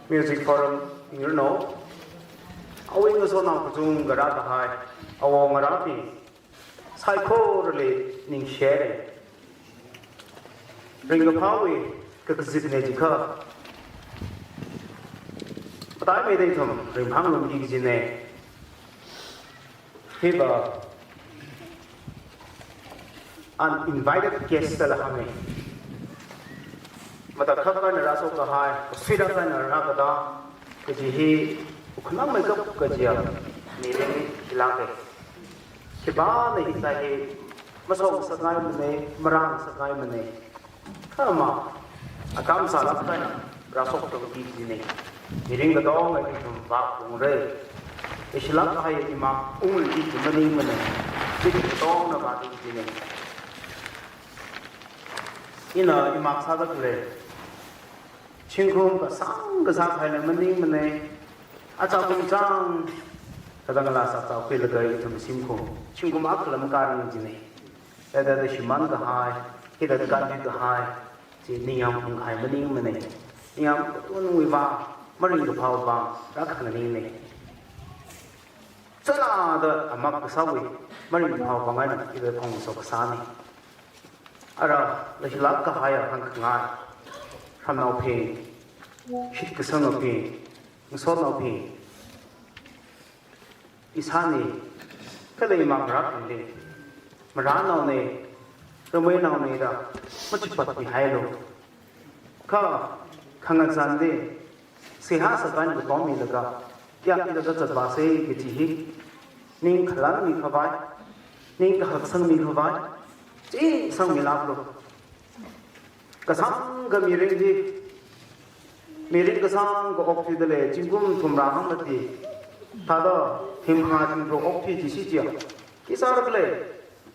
music forum bing rino, awui ngasotnao kachungkha rākahai awunga ngarābing, saikorali ningshi. Ringkaphāwui kakazipna jiakha, mataimei da ithum ringphāngarumki kajina. Hiva, Uninvited guest sāla hānge. Matakhak eina rāshok kahai, suida eina rākatā, kaji hi, ukhanang maikap kajiya, mirin hi lāke. Khipāna hithā hi, masāngasakngaimane, marāngasakngaimane. Kha ma, atam sālāk eina, rāshok tongki jine. Mirin katonga ithum vāpungre. Leishilāk kahai ima ungki ji maningmane. Chi katongna vāki jine. Ina ima sāda khalei. Zingkum kasāng kasā kahaila maningmane. Acha kumchang, kadang la sāchao khuilaga ithum zingkum. Zingkum akha lam karing jine. Thāda shimān kahai, hithāda kānthui kahai, chi ningyāng phungkahai maningmane. Ningyāng katonwui vang, maringkaphāwui vang, rākhanganingne. Chālāda amak kasāwui, maringkaphāwui vang eina, hithāda phongshok kasāne. Ara, leishilāk kahaiya hāngkhangai, ramnaobing, shitkasangnaobing, ngasotnaobing, ishāni, kala ima marābingli, marānaone, rameinaone da, machipatmihailu. Kha, khangazanli, seihā sākhan katommilaga, ya, ida da zatvāse kaji hi, ning khalanmikhavai, ning kahaksangmikhavai, chi sangmilāklu. Kasāngkha mirin hi, mirin kasāngkha okthuida lei, zingkum thumrā hangmati, thāda, thingphangā thingtharuk okthui jisi chiya. Khi sāra khalei,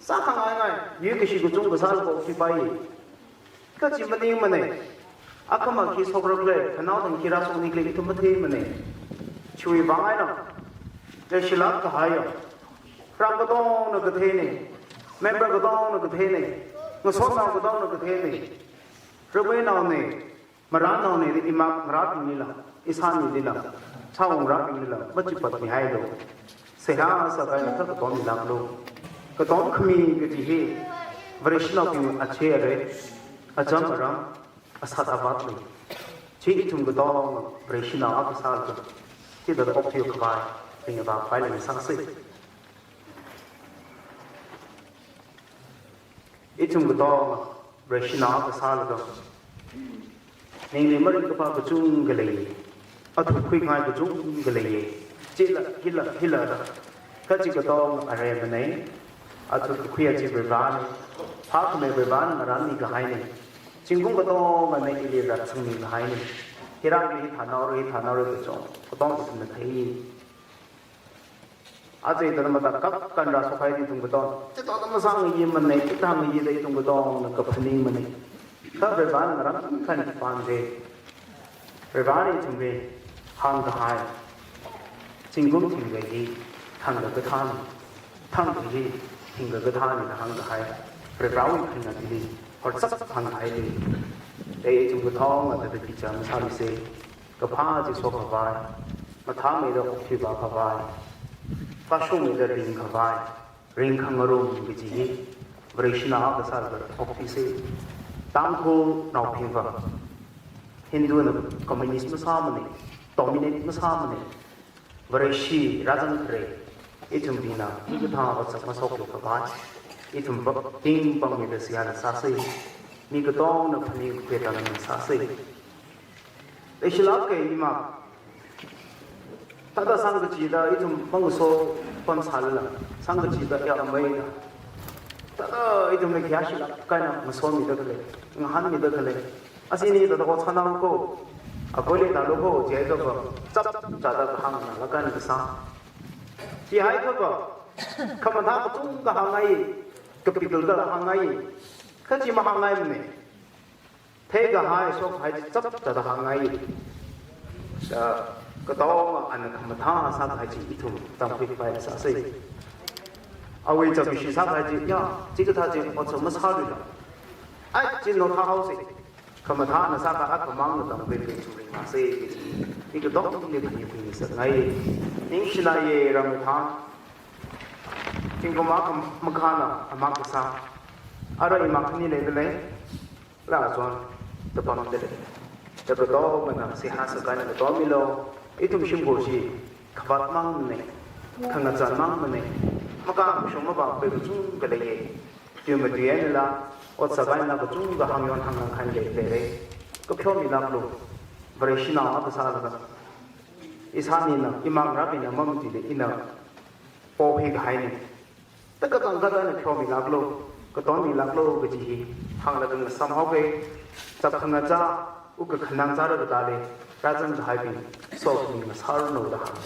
sākhangaingai, yuikashi kachungkha sālaga okthuipai. Kha chi maningmane, akhama khi shokra khalei, khanaothang khi rāshokni khalei, ithum matheimane. Chiwui vang eina, leishilāk kahaiya, ram katongna katheine, member katongna katheine, ngasotnao katongna katheine, rameinaone, marānaone da ima ngarābinglila, ishānilila, sāwungrābinglila, machipatmihailu. Seihā sākha eina katom milāklu. Katom khami kaji hi, Vareshinaobing achei arei, acham aram, asat avat lei. Chi ithum katonga Vareshinao akha sālaga, chithāda okthuikhavai, ringvākhavai leisāse. Ithum katonga Vareshinao akha sālaga, ningli maringkaphā kachungkha lei, athut khuingai kachungkha lei, chila, hila, hila da. Kha chi katonga areimane, athut kakhuiya chi Varivarāne, phākhamei Varivarāna ngarānmikahaine, zingkum katongana ili ratsangmikahaine, hira hithānaora, hithānaora kachungkha, katonga ithumna thei. Aja ithāda matakhak eina rāshokhaida ithum katong, chithāda masāngayi mane, chithāngayi da ithum katongna kaphaningmane. Kha Varivarāna ngarānkhan pānde. Varivarāna ithumli hāngkahai, zingkum thingkha hi thangkha kathāne, thangkha hi thingkha kathāne da hāngkahai, Varivarāwui kharinga chili, horzak hāngkahaili, ei ithum katonga thāda bichar masāmise. Kaphā chi shokhavai, mathāmeida okthuivākhavai, kashungmeida ringkhavai, ringkhangarum kaji hi, Vareshinao akha sālaga okthuise. Tangkhulnaobingva, Hinduna communist masāmane, dominate masāmane, Vareshi rāzang khare, ithumbingna hikathā otsak mashoklui khavai, ithum ba-, ting pangmeida seihā sāse, mi katongna phaningkhui tangna sāse. Leishilāke ima. Thāda sangkachida ithum pangso pamsālala, sangkachida ya ameina. Thāda ithumna khayāshilāk eina ngasomida khalei, ngahānmida khalei. Ashi ni thāda ot sānalo ko, akhoi leidalo ko, jiakha ba, chapchāda kahāngna lakan kasā. Chihaiakha ba, khamathā kachungkha hāngngai, capital kala hāngngai, kha chi mahāngngaimane. Theikahai shokkahai chi chapchāda hāngngai. Da, katonga ana khamathā sākahai chi ithum tamkhuikhavai sāse. Awui chapshi sākahai chi, ya, chikathā chi otsak masāluila. Ai, chi no thāhaose. Khamathāna sākahai akhamangna tamkhuikhavai chi ringmase. Hi katongli phaningkhuingasakngai. Ningshilākye ramei thang. Zingkum akha makhana, ama kasā. Ara ima khani leidalei. Rāzon, tapam dalei. Thāda katongana seihā sākha eina katommilu, ithum shimkhur chi, khavātmangmane, khangazanmangmane, makhamashung mavākhui kachungkha leiye. Tui matui eina la, ot sākahai eina kachungkha hāngyon hāngngai kahai lei, leira. Kapheomilāklu, Vareshinao akha sālaga. Ishānina, imangarābingna mamatuili ina pophikahaina. Takatang kata eina pheomilāklu, katonmilāklu kaji hi hānglaga ngasām haoke. Chap khangachā, wukkhanang zāra katāli, rāzangkahaibing, sokhami ngasāranu da hānga.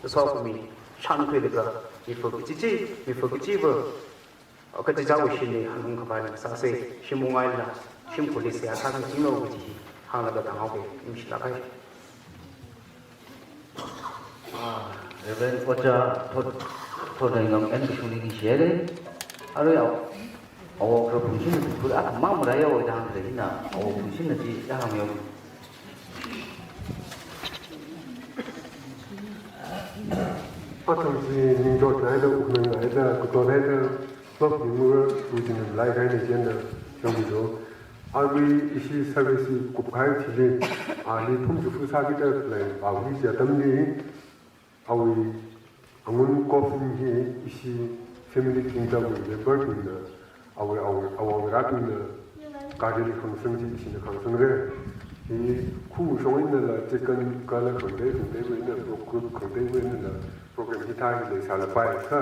Sokhami shānkhuilaga, mipā kachichi, mipā kachiva, kachichāwui shimli hanungkhavai eina sāsa, shim ungngailala, shimkhurli seihā sāsanglu kaji hi hānglaga tānghaoke, ningshilāk kahai. Ah, Reverend Ojā Thot, Thotreingam eina kashungli ningshihaira. Arui awo, awo kharā phungshim, kharā akhamang marāya oi da hāngkahai hina, awo phungshimna chi ya hāngyo. Athumwui ningchot haida, wuknang haida, katon haida, lop ningmura, ujin lai kahaina chieina, shongbido. Arui ishi service kupkahai chili, ali phungchifu sākida khalei, awui chi atamli, awui angun coffin hi ishi Family Kingdom wui member bingna, awui, awui, awui ngarābingna, garili khangasang chi ishina khangasangra. Hi khu shong einala, chicken kala khangatei khangateiwui eina, pro-, group khangateiwui einala, program hithā hi leisālapai kha,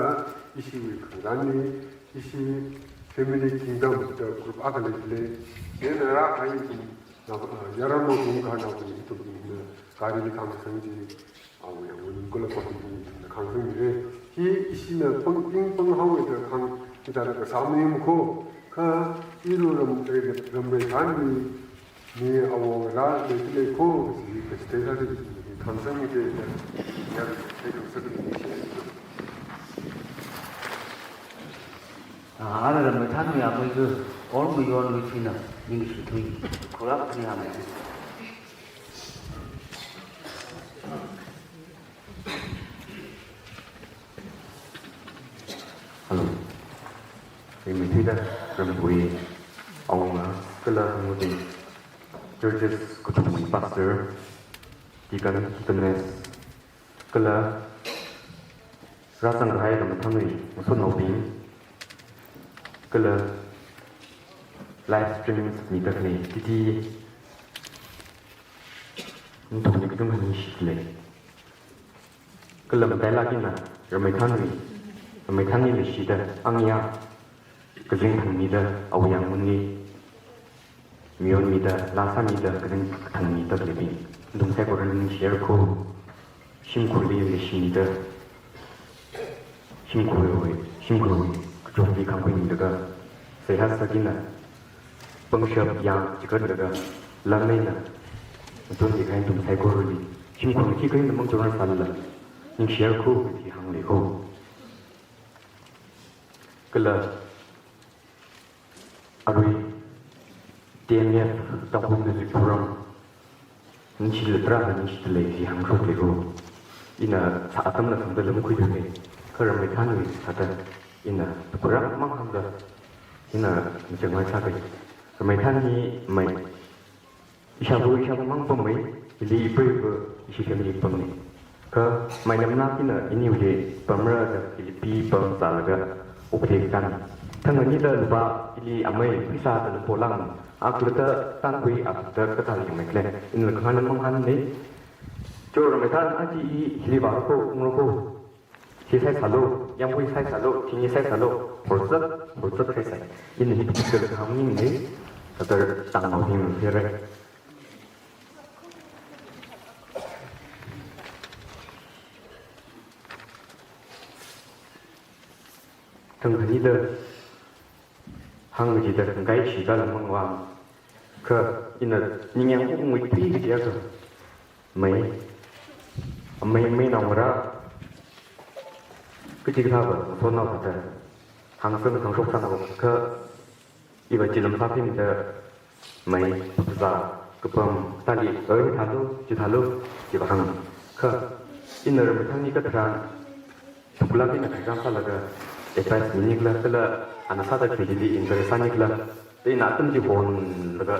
ishiwui khangarānli, ishi Family Kingdom da group akha leilei, chieina rākahai ithum, na, ah, yaron naobing kha naobing ithum bingna, garili khangasang chi, awui, awui ningkula kotbing ithumna khangasangmira. Hi ishina pang, ping panghaowa da khang, hithāda kasā mayum kho, kha iru ram, eh, Ramreithanwui, mi awui ngarā leilei kho, kaji kachithei sāda ithumna khangasangmira da, ya, theikhangasak ningshi. Ah, ara Ramreithanwui amei kha, or mayonwui thina, ningshithui, kharā khani amei. Hello. Rimeithuida Ramwui awunga kala hangwui churches kathumwui pastor, deacon, deaconess, kala rāzangkahai Ramreithanwui ngasotnaobing, kala live stream mida khalei titi, nathumli kachungkha ningshilei. Kala matailāk eina, Ramreithanwui, Ramreithanli leishida, angayā, kazing thangmida, awui angunli mayonmida, laa sāmida, kazing thangmida khaleibing, nathum saikorali ningshira kho, shimkhurli leishimida, shimkhurwui, shimkhurwui kachungli khangkhuimida kha, seihā sākida, pangshap yang chikatlaga, lam eina, nathumli kahai nathum saikorali, shimkhur chi kahaina mang churang sālala, ningshira kho, chi hānglei kho. Kala arui T M F Tangkhul Music Forum, ningshila tarākha ningshida lei chi hāngshokli kho. Ina sā atamla sangda lam khuidu lei. Kha Ramreithanwui sāda ina tukura mang hāngda ina machangmai sākai. Ramreithan hi mai ishāva, ishāva mang pamei, ili ipreiva ishi family pamei. Kha mai namnakina iniwuili pamra da ili pi pam sālaga okathui kan. Thang anida lupā ili amei pheisā da lupo lang. Akhada tangkhui akhada kathā yangmei khalei. Inla khangahān mang hānna. Cho Ramreithan aja i hili vāra kho, ungra kho. Hi saisālu, yangpui saisālu, thingni saisālu, horzak, horzak saisai. Ina hi tukar hāngning ni, kathar tangnaobing phira. Thang khanida, hāngchida, ngai shikala mangwa. Kha ina ningyāng ukungwui tui kajiakha. Mai, mai, mai naongarā. Kachikathāva, ngasotnao thāda. Hāngsang, hāngshok sānao kha. Iva chilam sāphimda. Mai, phazā, kapam, thāli, oi, thālu, chithālu, chiva hāng. Kha, ina Ramreithanli katharan. Thuklāk eina khararchan sālaga, advice minikhala, kala ana sāda khalei chili encourage sānikhala, ina atam chi honlaga,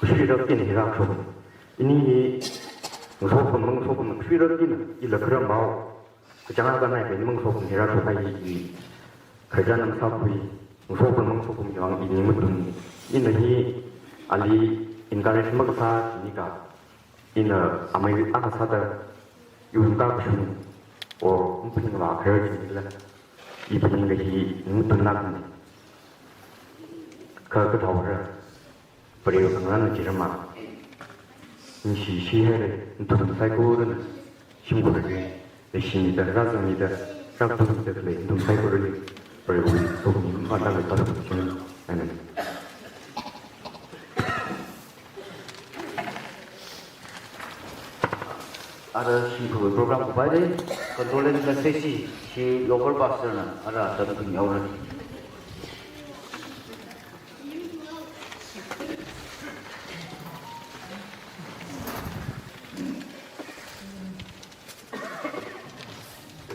khuishirak eina hi rāshok. Ini hi, ngasokham, mangasokham, khuishirak eina, ila kharam bao, kachāng akha nai pen mangasokham hi rāshok hai hi, khararchan nam sākhui, Ngasokhami, ngasokhami vang ini matun. Ina hi ali encourage makasā jinika. Ina amei akha sāda yun kakashung or maphaning vākharar jinila. Iphaning kaji matunlākna. Kha kathaora. Pariu khangarān chirama. Ningshi shihaira, nathum saikorana shimkhurli leishimida, rāzangmida, rākapamda khalei nathum saikorali pariu sokhami pāngda khalei pāng ching. Amen. Ara shimkhur program kapaili condolence message hi local pastor na ara tamkhami yaora.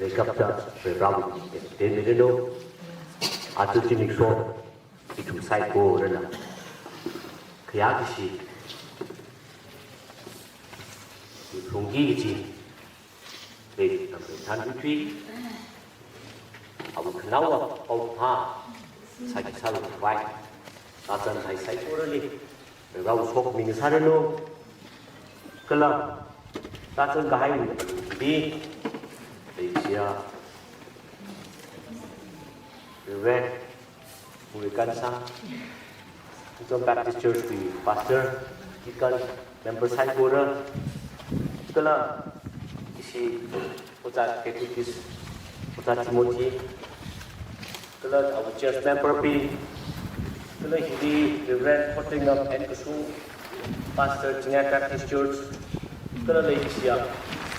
Leikapta Prohowui tengmiranu, aja zimiksho ithum saikorana khayākashi, lungki kaji, Rei Tamrei Thanpuithui, awui khanaowa Paophā sāki sālu khavai, tāzanghai saikorali Prohowui sokhami ngasāranu. Kala tāzangkahaiwui alungli, leishiya Reverend Muikansa, Tungchon Baptist Church wui pastor, deacon, member saikora, kala ishi Ojā Catechist, Ojā Timothy, kala our church member bing, kala hili Reverend Potengam N Kasung, Pastor Chingai Baptist Church, kala leishiya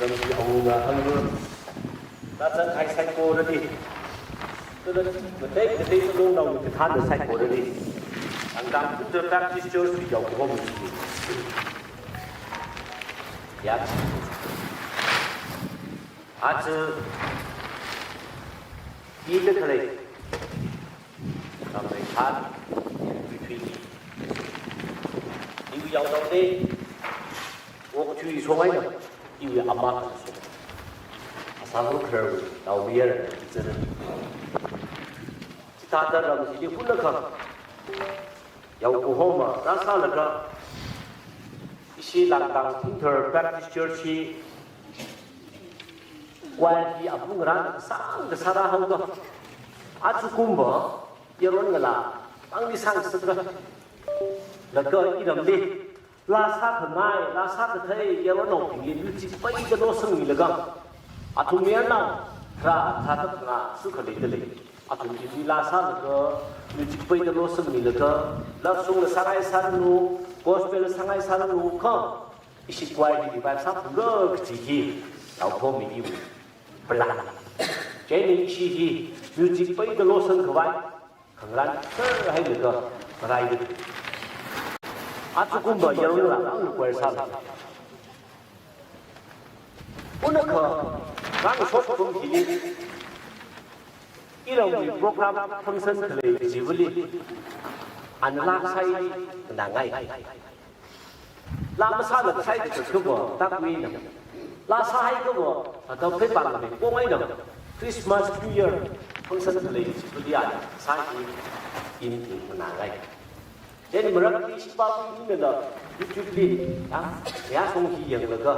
Ramji Awunga Hangru, tāzanghai saikorali, kala ngatei ngatei sālongnao kathāna saikorali, Angkang Tungchon Baptist Church wui yaokahom chi. Ya. Aja ida khalei Tamrei Thanpuithui hi iwui yaonaone, okathui shong eina, iwui ama akha shong. Asanglu khararwui naomayara ichara. Chithāda ram hili hunakha yaokahoma rāsālaga, ishi Langkang Thingthar Baptist Church hi choir hi apung rān sāngda sārāhaoda, ajakumva yaron ngalā pāngli sāngasakra. Laga iramli laa sākhangai, laa sākathei yaronnaobingli music paida losangmilaga, athum mayarnao tharā tharāda phangā sukhalei dalei. Athum hili laa sālaga, music paida losangmilaga, love song la sāngai sāranu, gospel la sāngai sāranu, kha ishi choir li revive sāphungra kaji hi yaokahomwui plan. Chieina ishi hi music paida losang khavai khangarān sārhailaga, ngarai da. Ajakumva yaron ngalā pāngli choir sāla. Hunakha rāngasot athum hili iramwui program function khalei kajivali, ana laa sāi nganāngai. Laa masāla kasai kachitkhavā tākhuina. Laa sāhaiakhava, ata pheipāng mei pongaina. Christmas, New Year function khalei kajivali ana sāi, ina nganāngai. Chieina marākli shipākhuiminala YouTube li, ya, ya song hi yanglaga,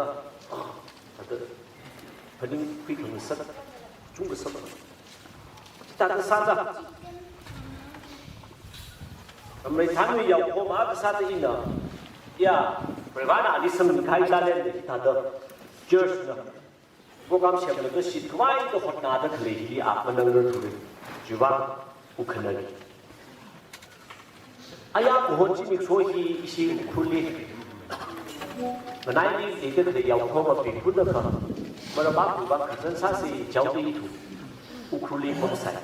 ah, ata phaningkhui khangasak, chungkasak. Chithāda sāda, Tamrei Thanwui yaokahoma kasāda ina, ya, Prohona ali sangkahai talent hithāda church na program semlaga shitkhavai da hotnāda khalei hili a manangrarthura. Chiwuivang ukhanali. Aya kahon zimiksho hi ishi Ukhrulli nganaili leida khalei yaokahomabing hunakha, marāpā khuiva kazan sāsi jaoli ithum Ukhrulli pamsai.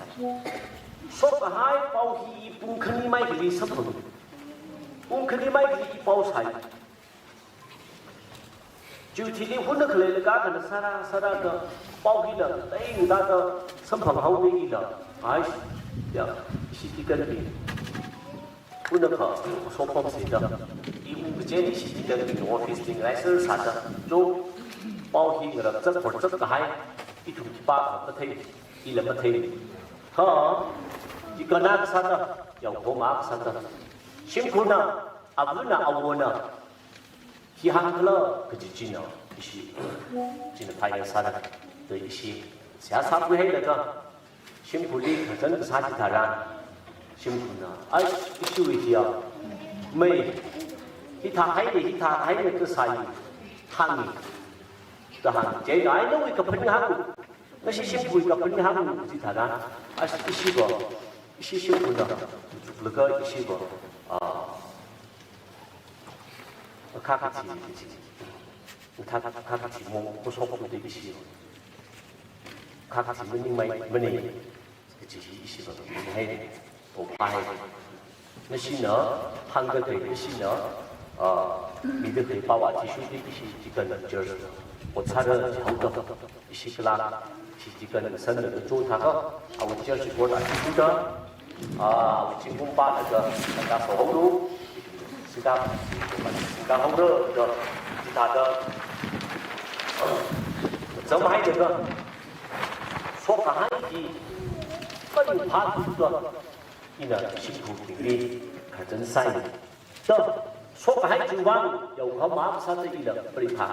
Shokkahai pao hi pung khani maili samphang. Pung khani maili pao sai. Chiwui thili hunakha leilaga khana sārā, sārāda, pao hina, tai ngada da, samphanghaoda ila, ai, ya, ishi deacon bing. Hunakha, sopam sāda, i u kaje ishi deacon bing office li ngarāiser sāda, jo, pao hi ngarapzat, horzatkahai, ithum khipākha mathei, ila mathei. Kha, Deacon na kasāda, yaokahoma kasāda, shimkhurna, avana, awona, hi hāngkhala kaji china, ishi, china pioneer sāda, da ishi, seihā sākhuihailaga, shimkhurli khararchan kasā chitharan, shimkhurna, ai, ishiwui hiya, mei, hithāhaine, hithāhaine kasā hi, hāngi, da hāngi, chieina, ai, nawui kaphaning hāngu, nashi shimkhurwui kaphaning hāngu chitharan, ai, ishi va, ishi shimkhurna, chuklaga ishi va, ah, khā kathi, kathi, khā, khā kathi mong, kosok tu ishi va. Khā kathi maningmei, manei, kaji hi ishi va, hai, o, hai. Nashina, hāngda khalei, nashina, ah, mida khalei pao athishurda ishi deacon church, otsāra jihaoda, ishi kala, ishi deacon sanlaga chothaga, awui church board athishurda, ah, awui zingkum pālaga, nana sohaolu, singda, singda haora, da, chithāda, zanghaida, sokkahai hi, pari phāthuda, ina shimkhurbingli khararchan sāi. Da, sokkahai chiwui vang, yaokahoma kasāda ila pari phā.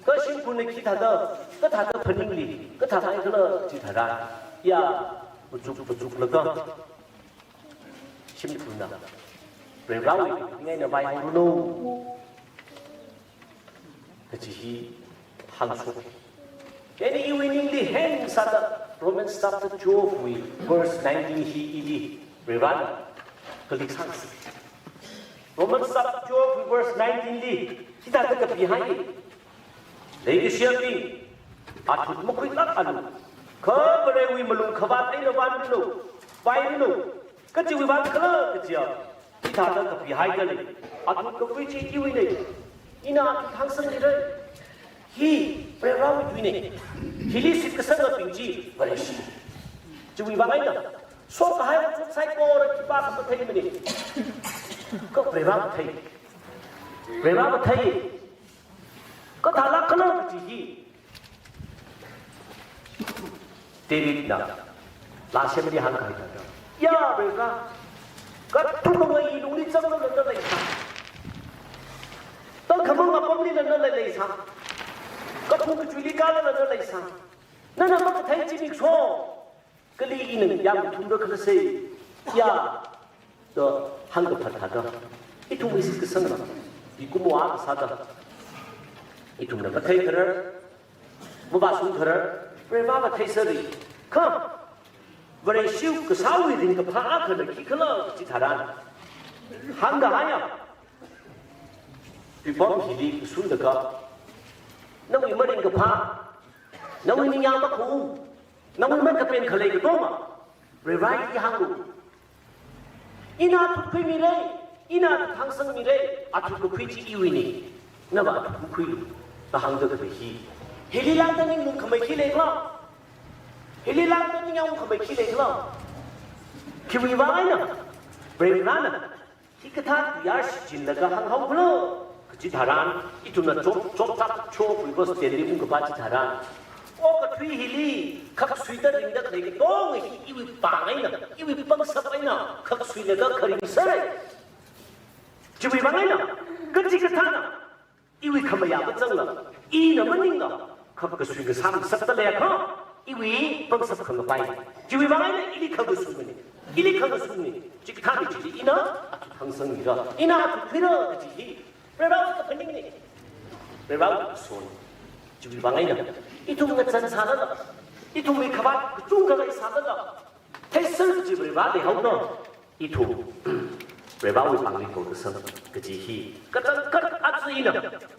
Kha shimkhurna khi thāda, kathāda phaningli, kathāda khala chitharan, ya, pachuk, pachuklaga, shimkhurna, Varivarawui phaninga eina vāihaoranu, kaji hi hāngshok. Chieina iwui ningli heng sāda Romans chapter twelve wui verse nineteen hi ili Varivarana kalik sāsa. Romans chapter twelve wui verse nineteen li hithāda kapihai. Leikashiyabing, athut makhuilākalu, kha Varewui malungkhavāt eina vānranu, vāiranu, kachiwui vang khala kajiya, hithāda kapihaida lei, athut kakhui chi iwuine, ina athut hāngsangmirai, hi Varivarawui tuine, hili shitkasangabing chi Vareshi. Chiwui vang eina, sokkahai otshot saikora khipākha matheimane, kha Varivara mathei, Varivara mathei, kathālāk khala kaji hi, Davidna, lāshemli hāngkahai thāda, ya Varivara, kathum mangā i lungli zanglala na leisā, tangkhamang apamlila na leisā, kaphung kachuili kālala na leisā, nana makathei zimiksho, kali ina yangthumra khalase, ya, da hāngkaphat thāda, ithumwui shitkasangna, mikumo akha sāda, ithumna matheikharar, mavāshungkharar, Varivara vātheisera, kha Vareshi kasāwui ringkaphā akhana khikhala chitharan, hāngkahaiya, tuipam hili kashunlaga, nawui maringkaphā, nawui ningyāng makhaung, nawui makapen khalei katonga, Varivarali hānglu. Ina athut khuimirai, ina athut hāngsangmirai, athut kakhui chi iwuine, nava athut makhuilu, da hāngda khalei hi. Hili lāngda ninglung khamei khi leikhala? Hili lāngda ningyāng khamei khi leikhala? Khiwui vang eina, Varivarana, hikathā tuiyār shichinlaga hānghaokhala kaji tharan, ithumna Job, Job chapter twelve wui verse ten li ungkapā chitharan, okathui hili khaksuida ringda khalei katonga hi iwui pāng eina, iwui pangshap eina khaksuilaga kharing sāi. Chiwui vang eina, kachikathāna iwui khamayā mazangla, ina maningla, khak kasui kasā masakta leiakha, iwui pangshap khangapai. Chiwui vang eina ili khak kasumane, ili khak kasumane, chikathā mi chili ina athut hāngsangmira, ina athut khuira kaji hi, Varivarawui kaphaningne, Varivarawui kason. Chiwui vang eina, ithum ngachān sālala, ithumwui khavāt kachungkha leisālala, theiser kaji Varivara leihaoda, ithum Varivarawui pāngli kor kasang kaji hi kachangkhat aja ina,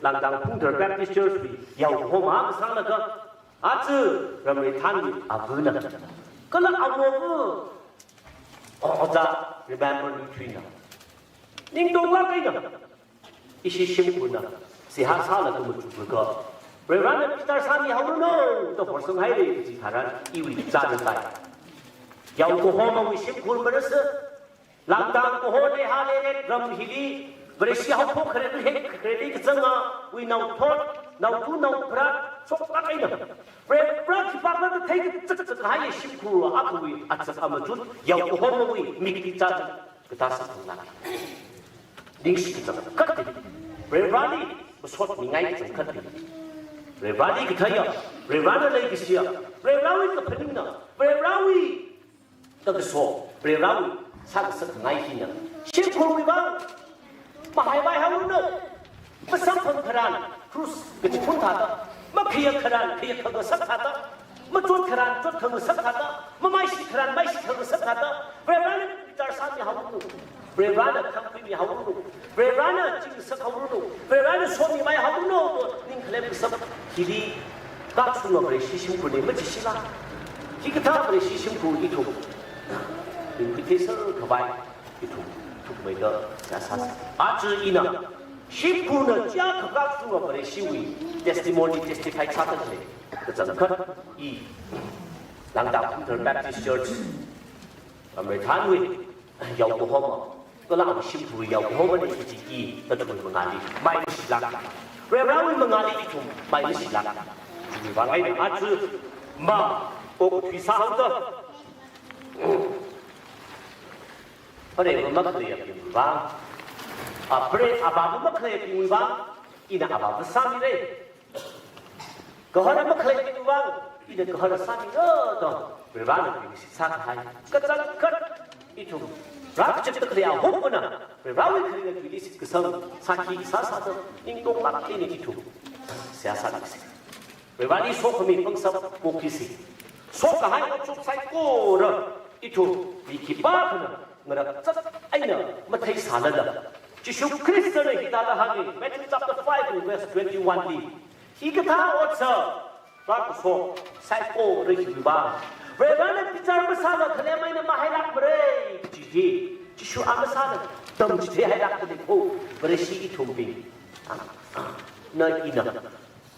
Langdang Phungthar Baptist Church wui yaokahoma kasālaga, aja Ramreithanwui avana, kala awowo, Ojā Remember Luithuina, ningtonglāk eina, ishi shimkhurna seihā sālaga machuklaga, Varivarana bitar sāmihaoranu da horsanghaire kaji tharan iwui chānalai. Yaokahomawui shimkhur marasa, Langdang kaho leiha leirek ram hili, Vareshi haophok khareli, khareli kazangawui naothot, naotu naopharā shoklāk eina, Varivara khipākhala da theikachak chak kahai shimkhur akhawui achak amachut, yaokahomawui mikli chāda kathā sākhangai. Ningshi kachangkhat hi Varivarali masotmingai kachangkhat hi. Varivarali katheiya, Varivarana leikashiya, Varivarawui kaphaningna, Varivarawui kakaso, Varivarawui sākasakngai hina. Shimkhurwui vang mahaivai haoranu. Masamphang tharan krus kachiphun thāda, makhayā tharan khayā khangasak thāda, machot tharan chot khangasak thāda, mamaishi tharan maishi khangasak thāda, Varivarana bichar sāmi haoranu. Varivarana khangkhuimi haoranu. Varivarana chingsak haoranu. Varivarana somimai haoranu. Ning khalem kasā hili kakashunga Vareshi shimkhurna machishila. Hikathā Vareshi shimkhur ithum ringphit theiser khavai ithum thukmeida seihā sāsa. Aja ina shimkhurna chiakha kakashunga Vareshiwui testimony testify sāda khalei kachangkhat i Langdang Phungthar Baptist Church Lamreithanwui yaokahoma, kala shimkhurwui yaokahomana kaji i nathumwui mangāli maimashilāk. Varivarawui mangāli ithum maimashilāk. Chiwui vang eina aja ma okathui sāhaoda, pare makhaleiabingwui vang, a, pare avāva makhaleibingwui vang ina avāva sāmira. Gahara makhaleibingwui vang ina gahara sāmira da Varivarana ningshi sākahai kachangkhat ithum rākachit khalei ahupna Varivarawui kharinga tuili shitkasang sāki sāsāda ningtonglāk eina ithum seihā sāmisa. Varivarali sokhami pangshap pokhuisa. Sokkahai otshot saikora ithum mi khipākhana ngarakzat eina matheisālala, Jishu Khristana hithāda hānga, Matthew chapter five verse twenty-one li, hikathā otsak rākashok saikora hiwui vang Varivarana bichar masāla khalem eina mahailākmara kaji hi Jishua masāna tamchitheihailākda leiko. Vareshi ithumbingna ina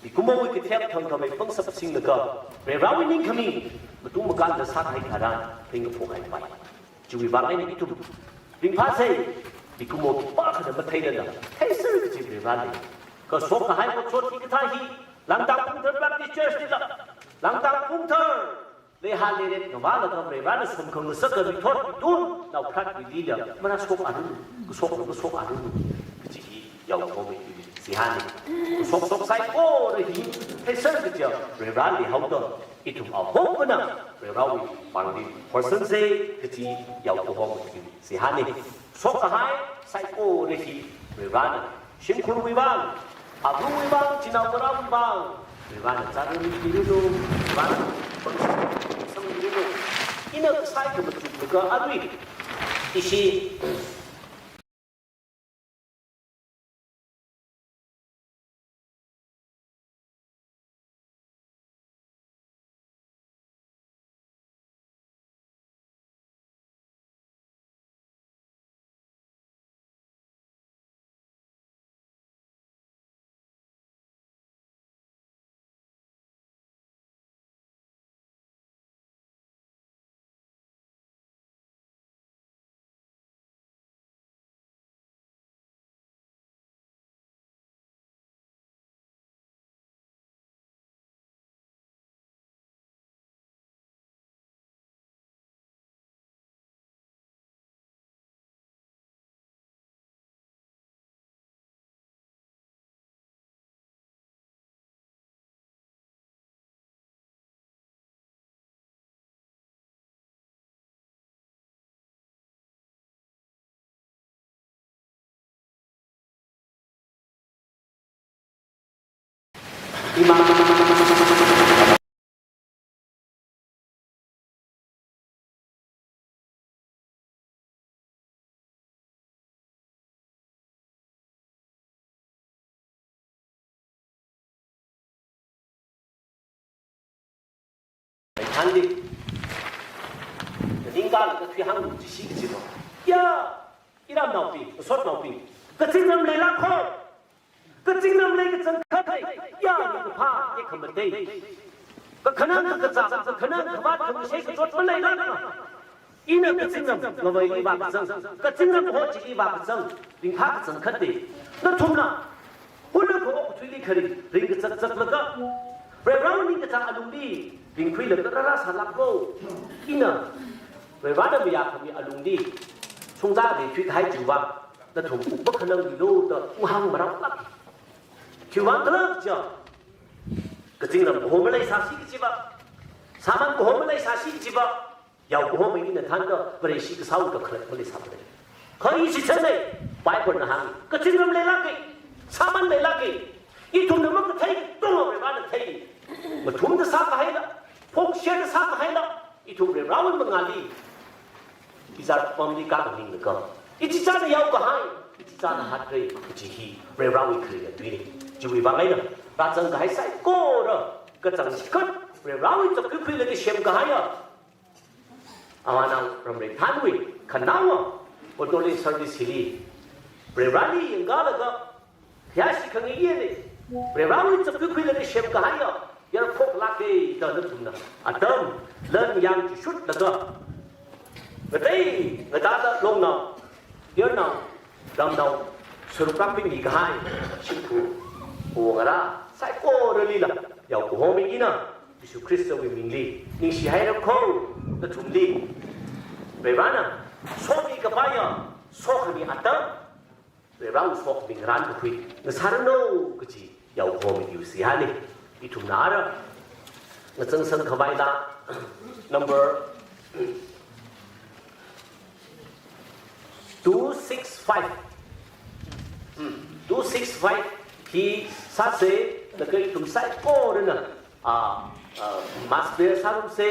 mikumowui kathep thangkhamei pangshap singlaga Varivarawui ningkhami matung makānla sākahai tharan ringkaphok haipai. Chiwui vang eina ithum ringphāsa, mikumo khipākhana matheilala theiser kaji Varivara lei. Kha sokkahai otshot hikathā hi Langdang Phungthar Baptist Church lila, Langdang Phungthar leiha leiret ngavālaga Varivarana sumkhangasaka mithot mithun naopharātwuilila marāshok aranu, kashokla mashok aranu kaji hi yaokahomawui seihāna. Kashokshok saikora hi theiser kaja Varivara leihaoda ithum ahupna Varivarawui pāngli horsansa kaji yaokahomawui seihāna. Sokkahai saikora hi Varivarana shimkhurwui vang, aruiwui vang, chinaonaowui vang Varivarana chārun miranu, Varivarana pangshap sangmiranu. Ina kasai khamachuk laga arui ishi Ima. Hāngli, ningkala kathui hāng chi shi kachi lo. Ya, iramnaobing, sotnaobing, kazingram leilākho. Kazingram lei kachangkhat lei, ya, ni kaphā, ya khamatei. Kakhanang kakazā, kakhanang kavāt, khamashei kachot maleilākna. Ina kazingram ngavaili vākazang, kazingram ho chili vākazang, ringphā kachangkhat lei. Nathumna, hunna kho Thuili kharing, ringkazak zaklaga, Varivarāwui ningkachāng alungli ringkhuilaga rārāsālāklo. Ina Varivarāna mayākhami alungli shungda ringkhui kahai chiwui vang nathum wuk makhanangluilo da unghāng marālāk. Khiwui vang khala kaja, kazingram kaho maleisāsi kajiva, sāman kaho maleisāsi kajiva, yao kahomei ina thānda Vareshi kasāwui kakhalat maleisāphalei. Kha ishi chānei, Bible na hāngi, kazingram leilāka, sāman leilāka, ithumna makathei katonga Varivarāna thei. Ngathumda sākahaila, phokshida sākahaila, ithum Varivarāwui mangāli kizar pamli kakhaninglaga, ichichāna yaokahai, ichichāna hātra kaji hi Varivarāwui kharinga tuina. Chiwui vang eina rāzang kahai saikora kachangkhat Varivarāwui chapkhuikhuilaga semkahaiya Avanao Ramreithanwui khanaowa Potoli service hili Varivarāli yangkalaga, yashi khangi yene, Varivarāwui chapkhuikhuilaga semkahaiya yarkhoklāka da nathumna atam lan yang chishutlaga, ngatei ngatāda longnao, yarnao, ramnao, sāruk kakping mikahai shimkhur, awo ngarā saikoralila yao kahomei ina Jishu Khristawui mingli ningshi haira kho. Nathumli Varivarāna somi kapaiya, sokhami atam, Varivarāwui sokhami ngarān kakhui ngasāranu kaji yao kahomei yusi haina. Ithumna ara ngazangsang khavaila number two six five. Hmm, two six five hi sāsa, laga ithum saikorana, ah, ah, mass prayer sārumsa,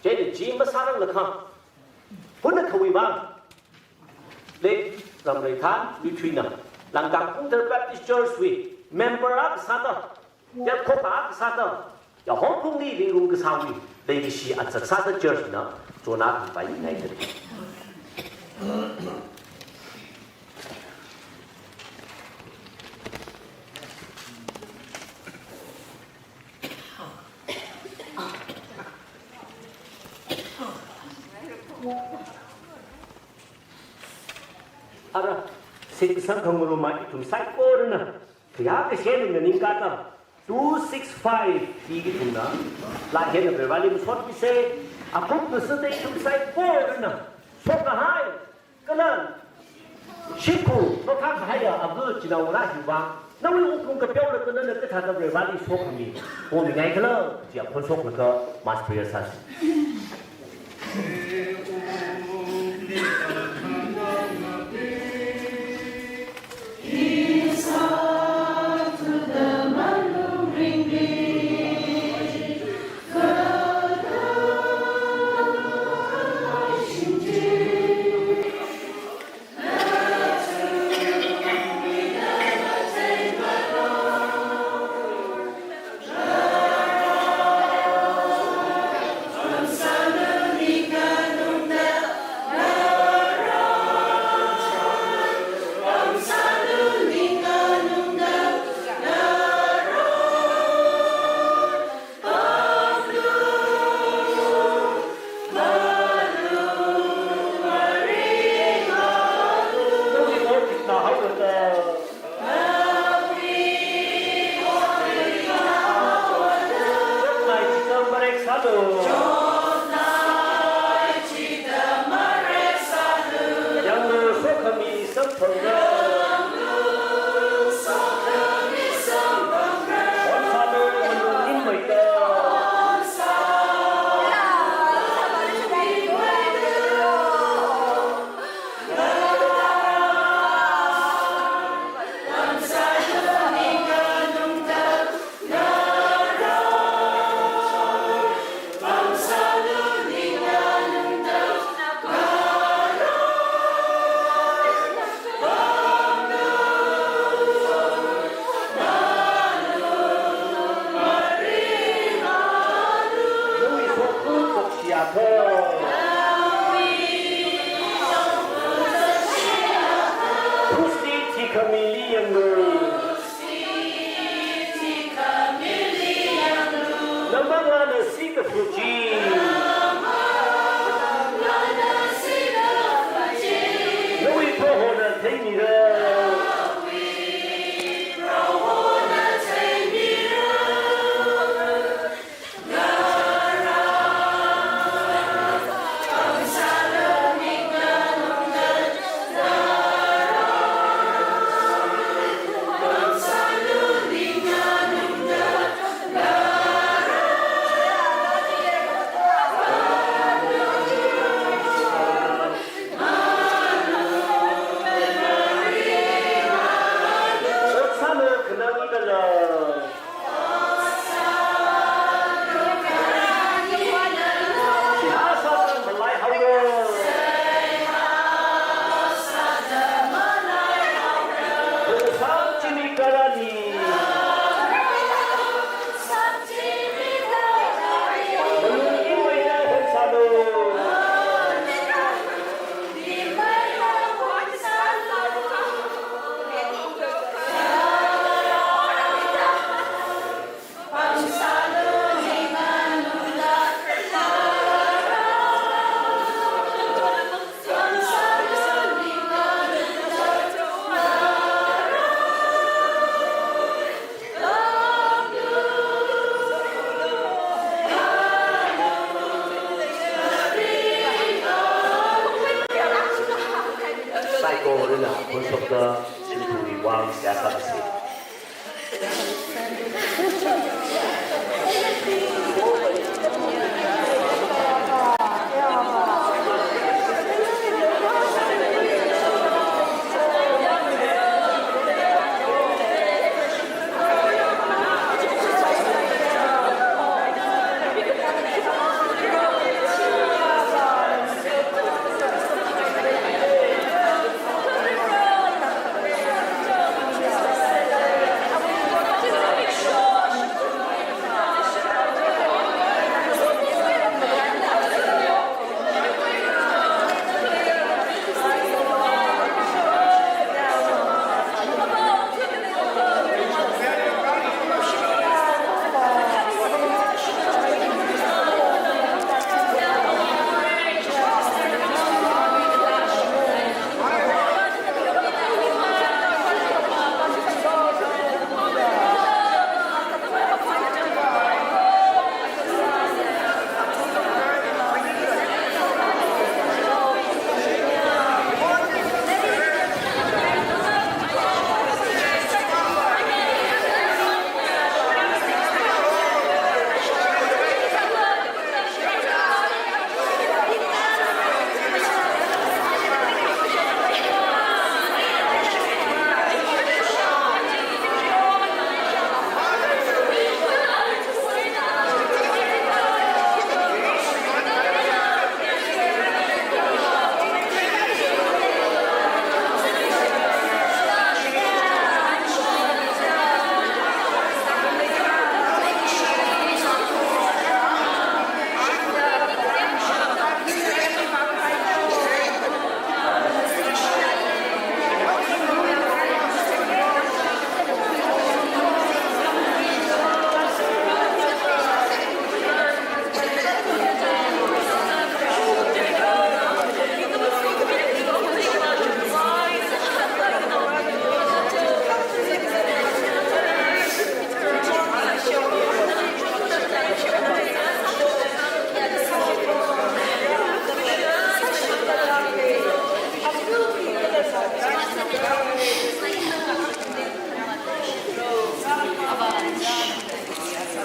chieina chi masāranglakha, hunna khawui vang, late Ramreithan Yuithuina, Langkang Kungthar Baptist Church wui member akha sāda, yarkhok akha sāda, yahon phungli ringrum kasāwui leikashi atsat sāda church na chonā khuipai ngai tari. Ara, shitkasang khangaruma ithum saikorana, kayā kashen nganingkata, two six five hi ithumna, lakhena Varivarāli masotmisa, akhum kasāda ithum saikorana, sokkahai, kala, shimkhur, nothang kahaiya, abu chinao ngarā hiwui vang, nawui wuklung kapyao laga nana kathāda Varivarāli sokhami homingaikhala, kaji akhon shoklaga mass prayer sāsa. Doctor Shimkhurwui vang seihā sāsa.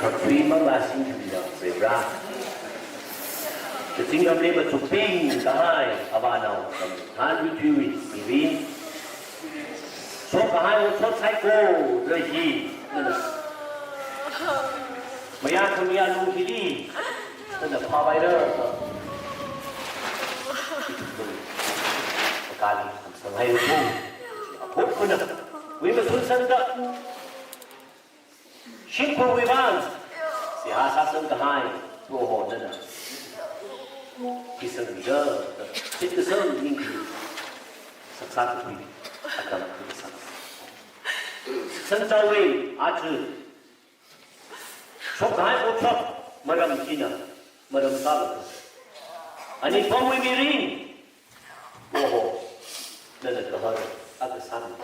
Khaklui mangla singkhuida Varivara. Kazingramli machukping kahai Avānao Kamthānwui tuiwui mirin. Shokkahai otshot saikora hi nana, mayā khamayā lung hili nana phāvaira. Kali samsang hai ru. Akhut kuna wui masun sangda Shimkhurwui vang seihā sāsang kahai Proho nana khisangda, shitkasang ningli sākasā tukhui atam khisang. Sangchaowui aja shokkahai otshot maram china maram sālaga, Anipamwui mirin Proho nana kahar akha sāmi.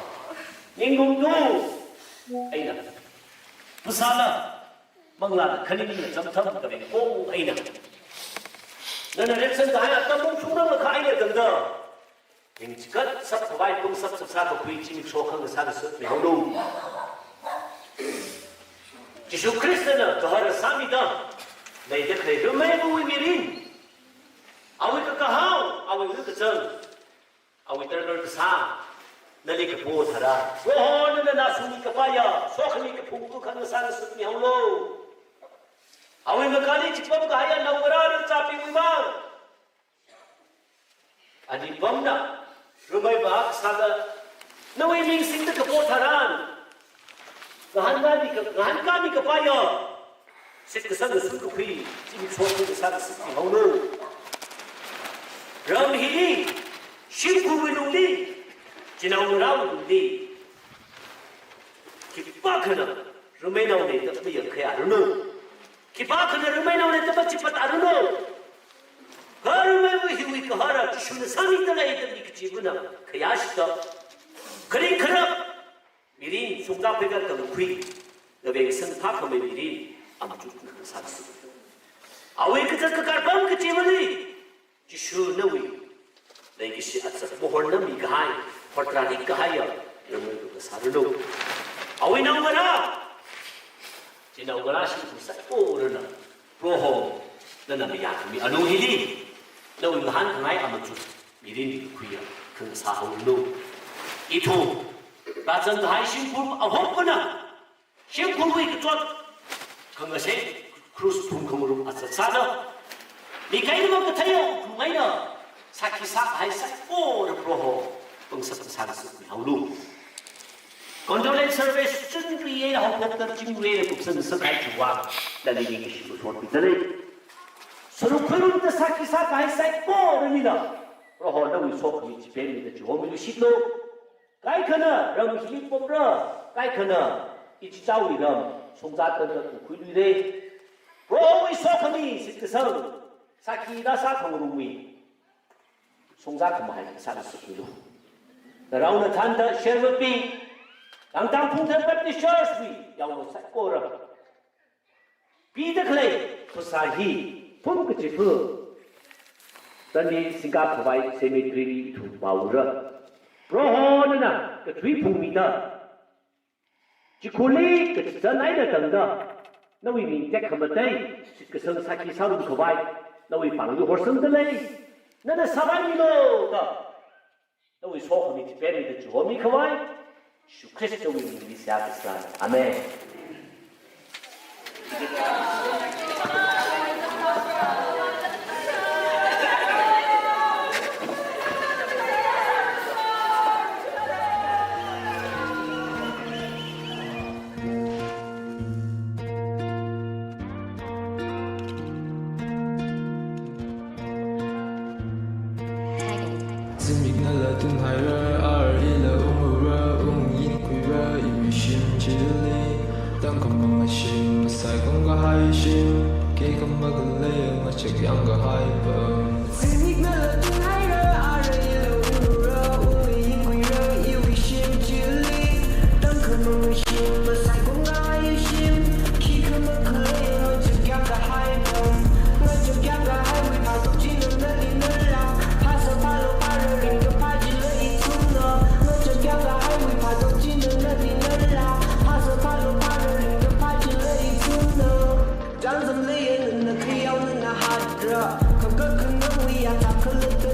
Ningkum tu eina, phasāla manglāla khanina chamtham kaveng kong eina nana reason kahai atam mung shungrang lakha eina tangda, ning chikat sap khavai pung sap sap sā kakhui zimiksho khangkasā kasā mihaolu. Jishu Khristana kahar sāmida leida khalei Rameivawui mirin, awui kakahao, awui ngalkachang, awui darkar kasā nali kapo tharan, Proho nana nashungmi kapaiya sokhami kaphung tu khangkasā kasā mihaolu. Awui makali chipam kahaiya naongarā ringkachābingwui vang Anipamna Rameiva akha sāda nawui ming singda kapo tharan, ngahānkāmi ka, ngahānkāmi kapaiya shitkasang ngasut kakhui zimiksho khangkasā kasā mihaolu. Ram hili, shimkhurwui lungli, chinaongarāwui lungli khipākhana Rameinao leida mayangkhayāranu. Khipākhana Rameinao leida machipatranu. Kha Rameiva hiwui kahara Jishuna sāmida leida mi kachivana khayāshida, kharing kharap mirin shungda phaida tangkhui, laveng sangphākhamei mirin amachuk khangkasā kasā. Awui kazat kakar pam kachivali Jishu nawui leikashi achak mahorna mikahai, Patradi kahaiya ramli kasā ranu. Awui naongarā, chinaongarā shimkhur saikorana, Proho, nana mayākhami alung hili, nawui ngahānkhangai amachuk mirin khuiya khangasā haoranu. Ithum, rāzang kahai shimkhur ahokpana, shimkhurwui kachot khangasei, krus phungkhangarum atsat sāda, mi kainamak katheiya wuklung eina sākhi sākahai saikora Proho, pangshap kasā ngasakmi haolu. Condolence service chunri eina haophokda chingri eina kupsang ngasakhai chiwui vang, nali ningshi masot mida lei. Sāruk khuirumda sākhi sākahai saikoranila, Proho nawui sokhami chipemida chihomilu shitlu. Kaikhana ram hili pokra, kaikhana ichichāwui ram shongza tangda khuiluira. Prohowui sokhami shitkasang, sākhi da sākhangarumwui shongza khamahai sāngasakmilu. Naraona thānda shervapi, Tangtang Phungthar Baptist Church wui yaonao saikora pida khalei phasā hi, phum kachiphā, tandi singkap khavai cemetery li ithum vāura. Proho nana kathui phungmida, chikhurli kachichan eina tangda, nawui ming tekhamatei shitkasang sākhi sārum khavai, nawui pāngli horsangda lei, nana sāpaimilu da, nawui sokhami chipemida chihomi khavai, Jishu Khristawui mingli seihā kasā. Amen. Zimiknala tunghaira, arila ungura, ungyinkhuira, iwui shim chili. Tangkhamang shim, masaikong kahai shim, khikha makhalei ngachak yang kahai pam. Zimiknala tunghaira, arila ungura, ungyinkhuira, iwui shim chili. Tangkhamang shim, masaikong kahai shim, khikha makhalei ngachak yang kahai pam. Ngachak yang kahaiwui phātok china nali nala, phasā phālu phāra ringkaphā chila ithumna. Ngachak yang kahaiwui phātok china nali nala, phasā phālu phāra ringkaphā chila ithumna. Chānjam leiya nana khayao nana hatra, khakha khanangwui athā khalatta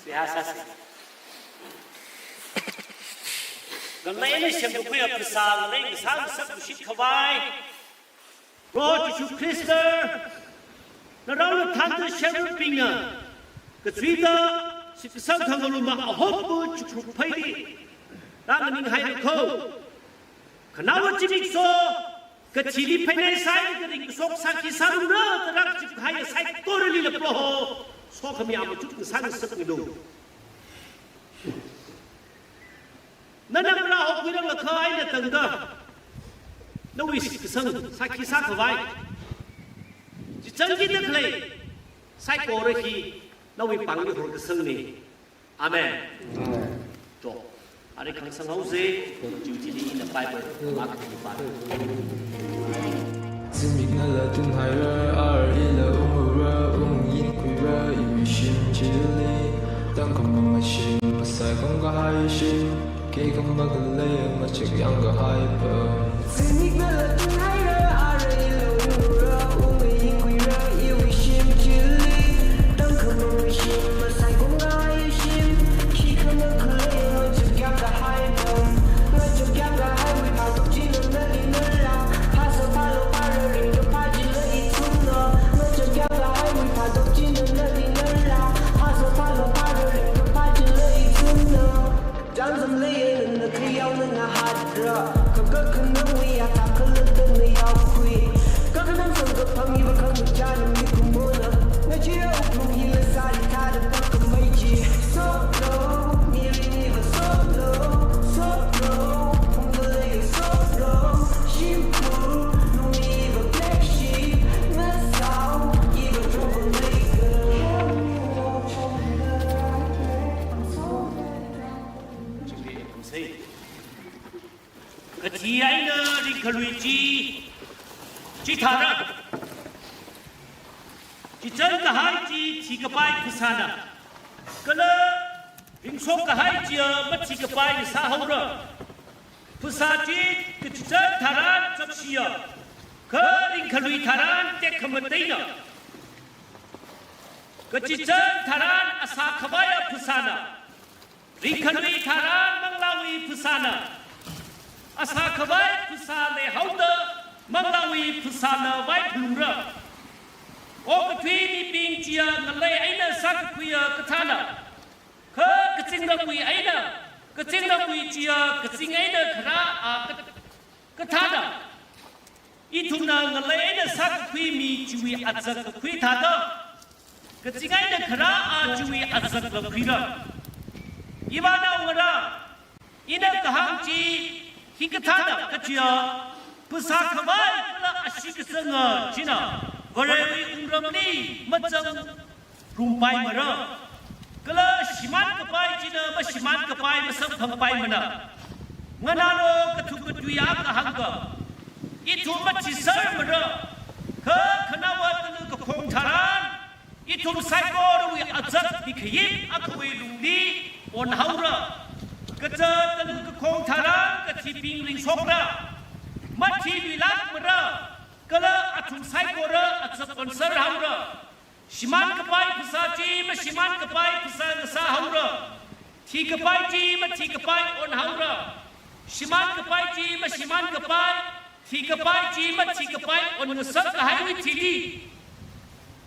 Seihā sāsa. Ngalei eina semkakhuiya phasā, ngalei ngasā ngasak lushit khavai Proho Jishu Khrista, narao nathānda cherubbingna kachuida shitkasang khangaruma ahopva chukruk pheili rānganinghaira kho. Khanaowa zimiksho, kathili phainai sai, karing kashok sākhi sārumra da rākazip kahaiya saikoralila Proho, sokhami amachuk ngasā ngasakmilu. Nana marāhokhuirang lakha eina tangda, nawui shitkasang sākhi sākhavai chizangkida khalei saikora hi nawui pāngli horkasangna. Amen. Amen. To, arui khangasang haosa, chiwui thili ina Bible makathei pāra. Zimiknala tunhaira, arila ungra, ungyingkhuira, iwui shim chili. Tangkhamang shim, masaikong kahai shim, khikha makhalei ngachuk yang kahai pam. Zimiknala tunhaira, arila ungra, ungyingkhuira, iwui shim chili. Tangkhamang shim, masaikong kahai shim, khikha makhalei ngachuk yang kahai pam. Ngachuk yang kahaiwui phātok china nali nala, phasā phālu phāra ringkaphā chila ithumna. Ngachuk yang kahaiwui phātok china nali nala, phasā phālu phāra ringkaphā chila ithumna. Chānjam leiya nana khayao nana hatra, kakhanangwui athā khalattana yaokhui. Kakhanang samkaphang iva khangachā na mikumona. Ngacheeya wuklung hila sāli thāda pakhamei chi. Solo, mirin iva solo, solo, phungda leiya solo. Shimkhur, lung iva black sheep, ngasao iva troublemaker. Kathi eina ringkhalui chi, chithāra. Chichan kahai chi thikapai phasāna. Kala ringshok kahai chiya mathikapai sāhaora. Phasā chi kachichan tharan chakshiya, kha ringkhalui tharan tekhamateina. Kachichan tharan asā khavaiya phasāna. Ringkhalui tharan manglāwui phasāna. Asā khavai phasā leihaoda manglāwui phasāna vaiphalungra. Okathui mibing chiya ngalei eina sākakhuiya kathāna. Kha kazingramwui eina, kazingramwui chiya kazing eina kharā a ka-, kathāna. Ithumna ngalei eina sākakhui mi chiwui azak kakhui thāda, kazing eina kharā a chiwui azakla khuira. Ivānaongarā, ina kahāng chi hikathāna kajiya, phasā khavai kala ashee kazanga china Varewui wungramli mazang rungpaimara. Kala shimān kapai china mashimān kapai masamphangpaimana. Nganālo kathuka tui akha hāngga, ithum mathisermara. Kha khanaowa tana kakhong tharan, ithum saikorawui azak mikhayip akhawui lungli onhaora. Kaja tana kakhong tharan kathibing ringshokra. Mathiluilākmara. Kala athum saikora azak onserhaora. Shimān kapai phasā chi mashimān kapai phasāna sāhaora. Thikapai chi mathikapai onhaora. Shimān kapai chi mashimān kapai, thikapai chi mathikapai onngasak kahaiwui thili,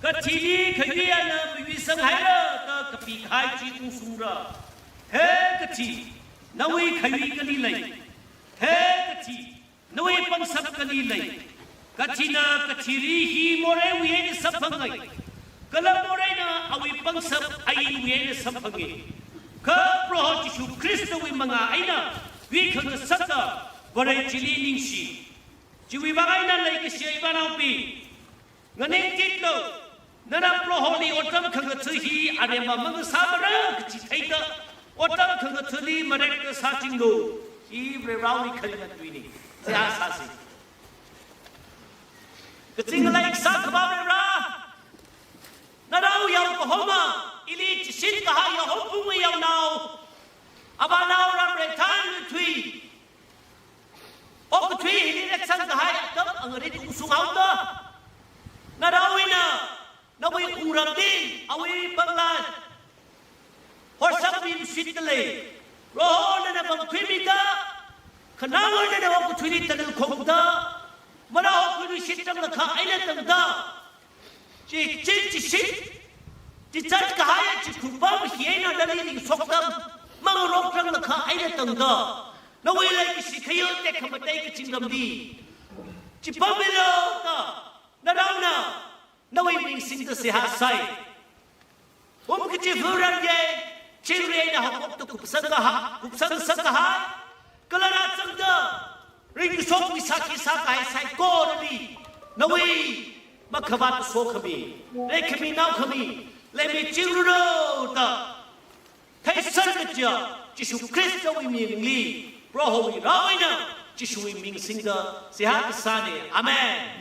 kathili khayui ana mayuisanghaira da kapi kahai chi ungshungra. He kathi, nawui khayui kali lei? He kathi, nawui pangshap kali lei? Kathina kathili hi moreiwui eina samphangai. Kala moreina awui pangshap ainwui eina samphange. Kha Proho Jishu Khristawui manga eina yuikhangasakta Vare chili ningshi. Chiwui vang eina leikashi ivānaobing, nganingchinglu, nana Proholi otram khangatha hi aremma mangasāmara kachi theida, otram khangathali marekta sāchinglu. Hi Varewui kharinga tuini. Seihā sāsi. Kazing ngalei kasā Akhava Vare, narao yao kahoma, ili chishin kahai yaohophungwui yaonao, avānao ram reithan lui thui, okathui hili reitsang kahai atam angarit ungshunghaoda, naraowui eina, nawui wungramli, awui pangla, horsangmi mashitda lei. Proho nana pangkhuimida, khanaowa nana okathuili tanilkhongda, mara okathuili shitranglakha eina tangda, chi, chi, chi shit, chichat kahai chikhu pam hi eina nali ningshoktam, mangarok tranglakha eina tangda, nawui leikashi khayā tekhamatei kazingramli chipammilu da, naraona nawui ming singda seihā sai. Um kachi furang ye, chingri eina haokta kupsang kahai, kupsangsak kahai, kala rāzangda, ringshokmi sāki sākahai saikorali, nawui makhavāt sokhami, leikhami naokhami, leimichinglu da, theiser kajiya, Jishu Khristawui mingli, Prohowui rao eina, Jishuwui ming singda, seihā kasāne. Amen.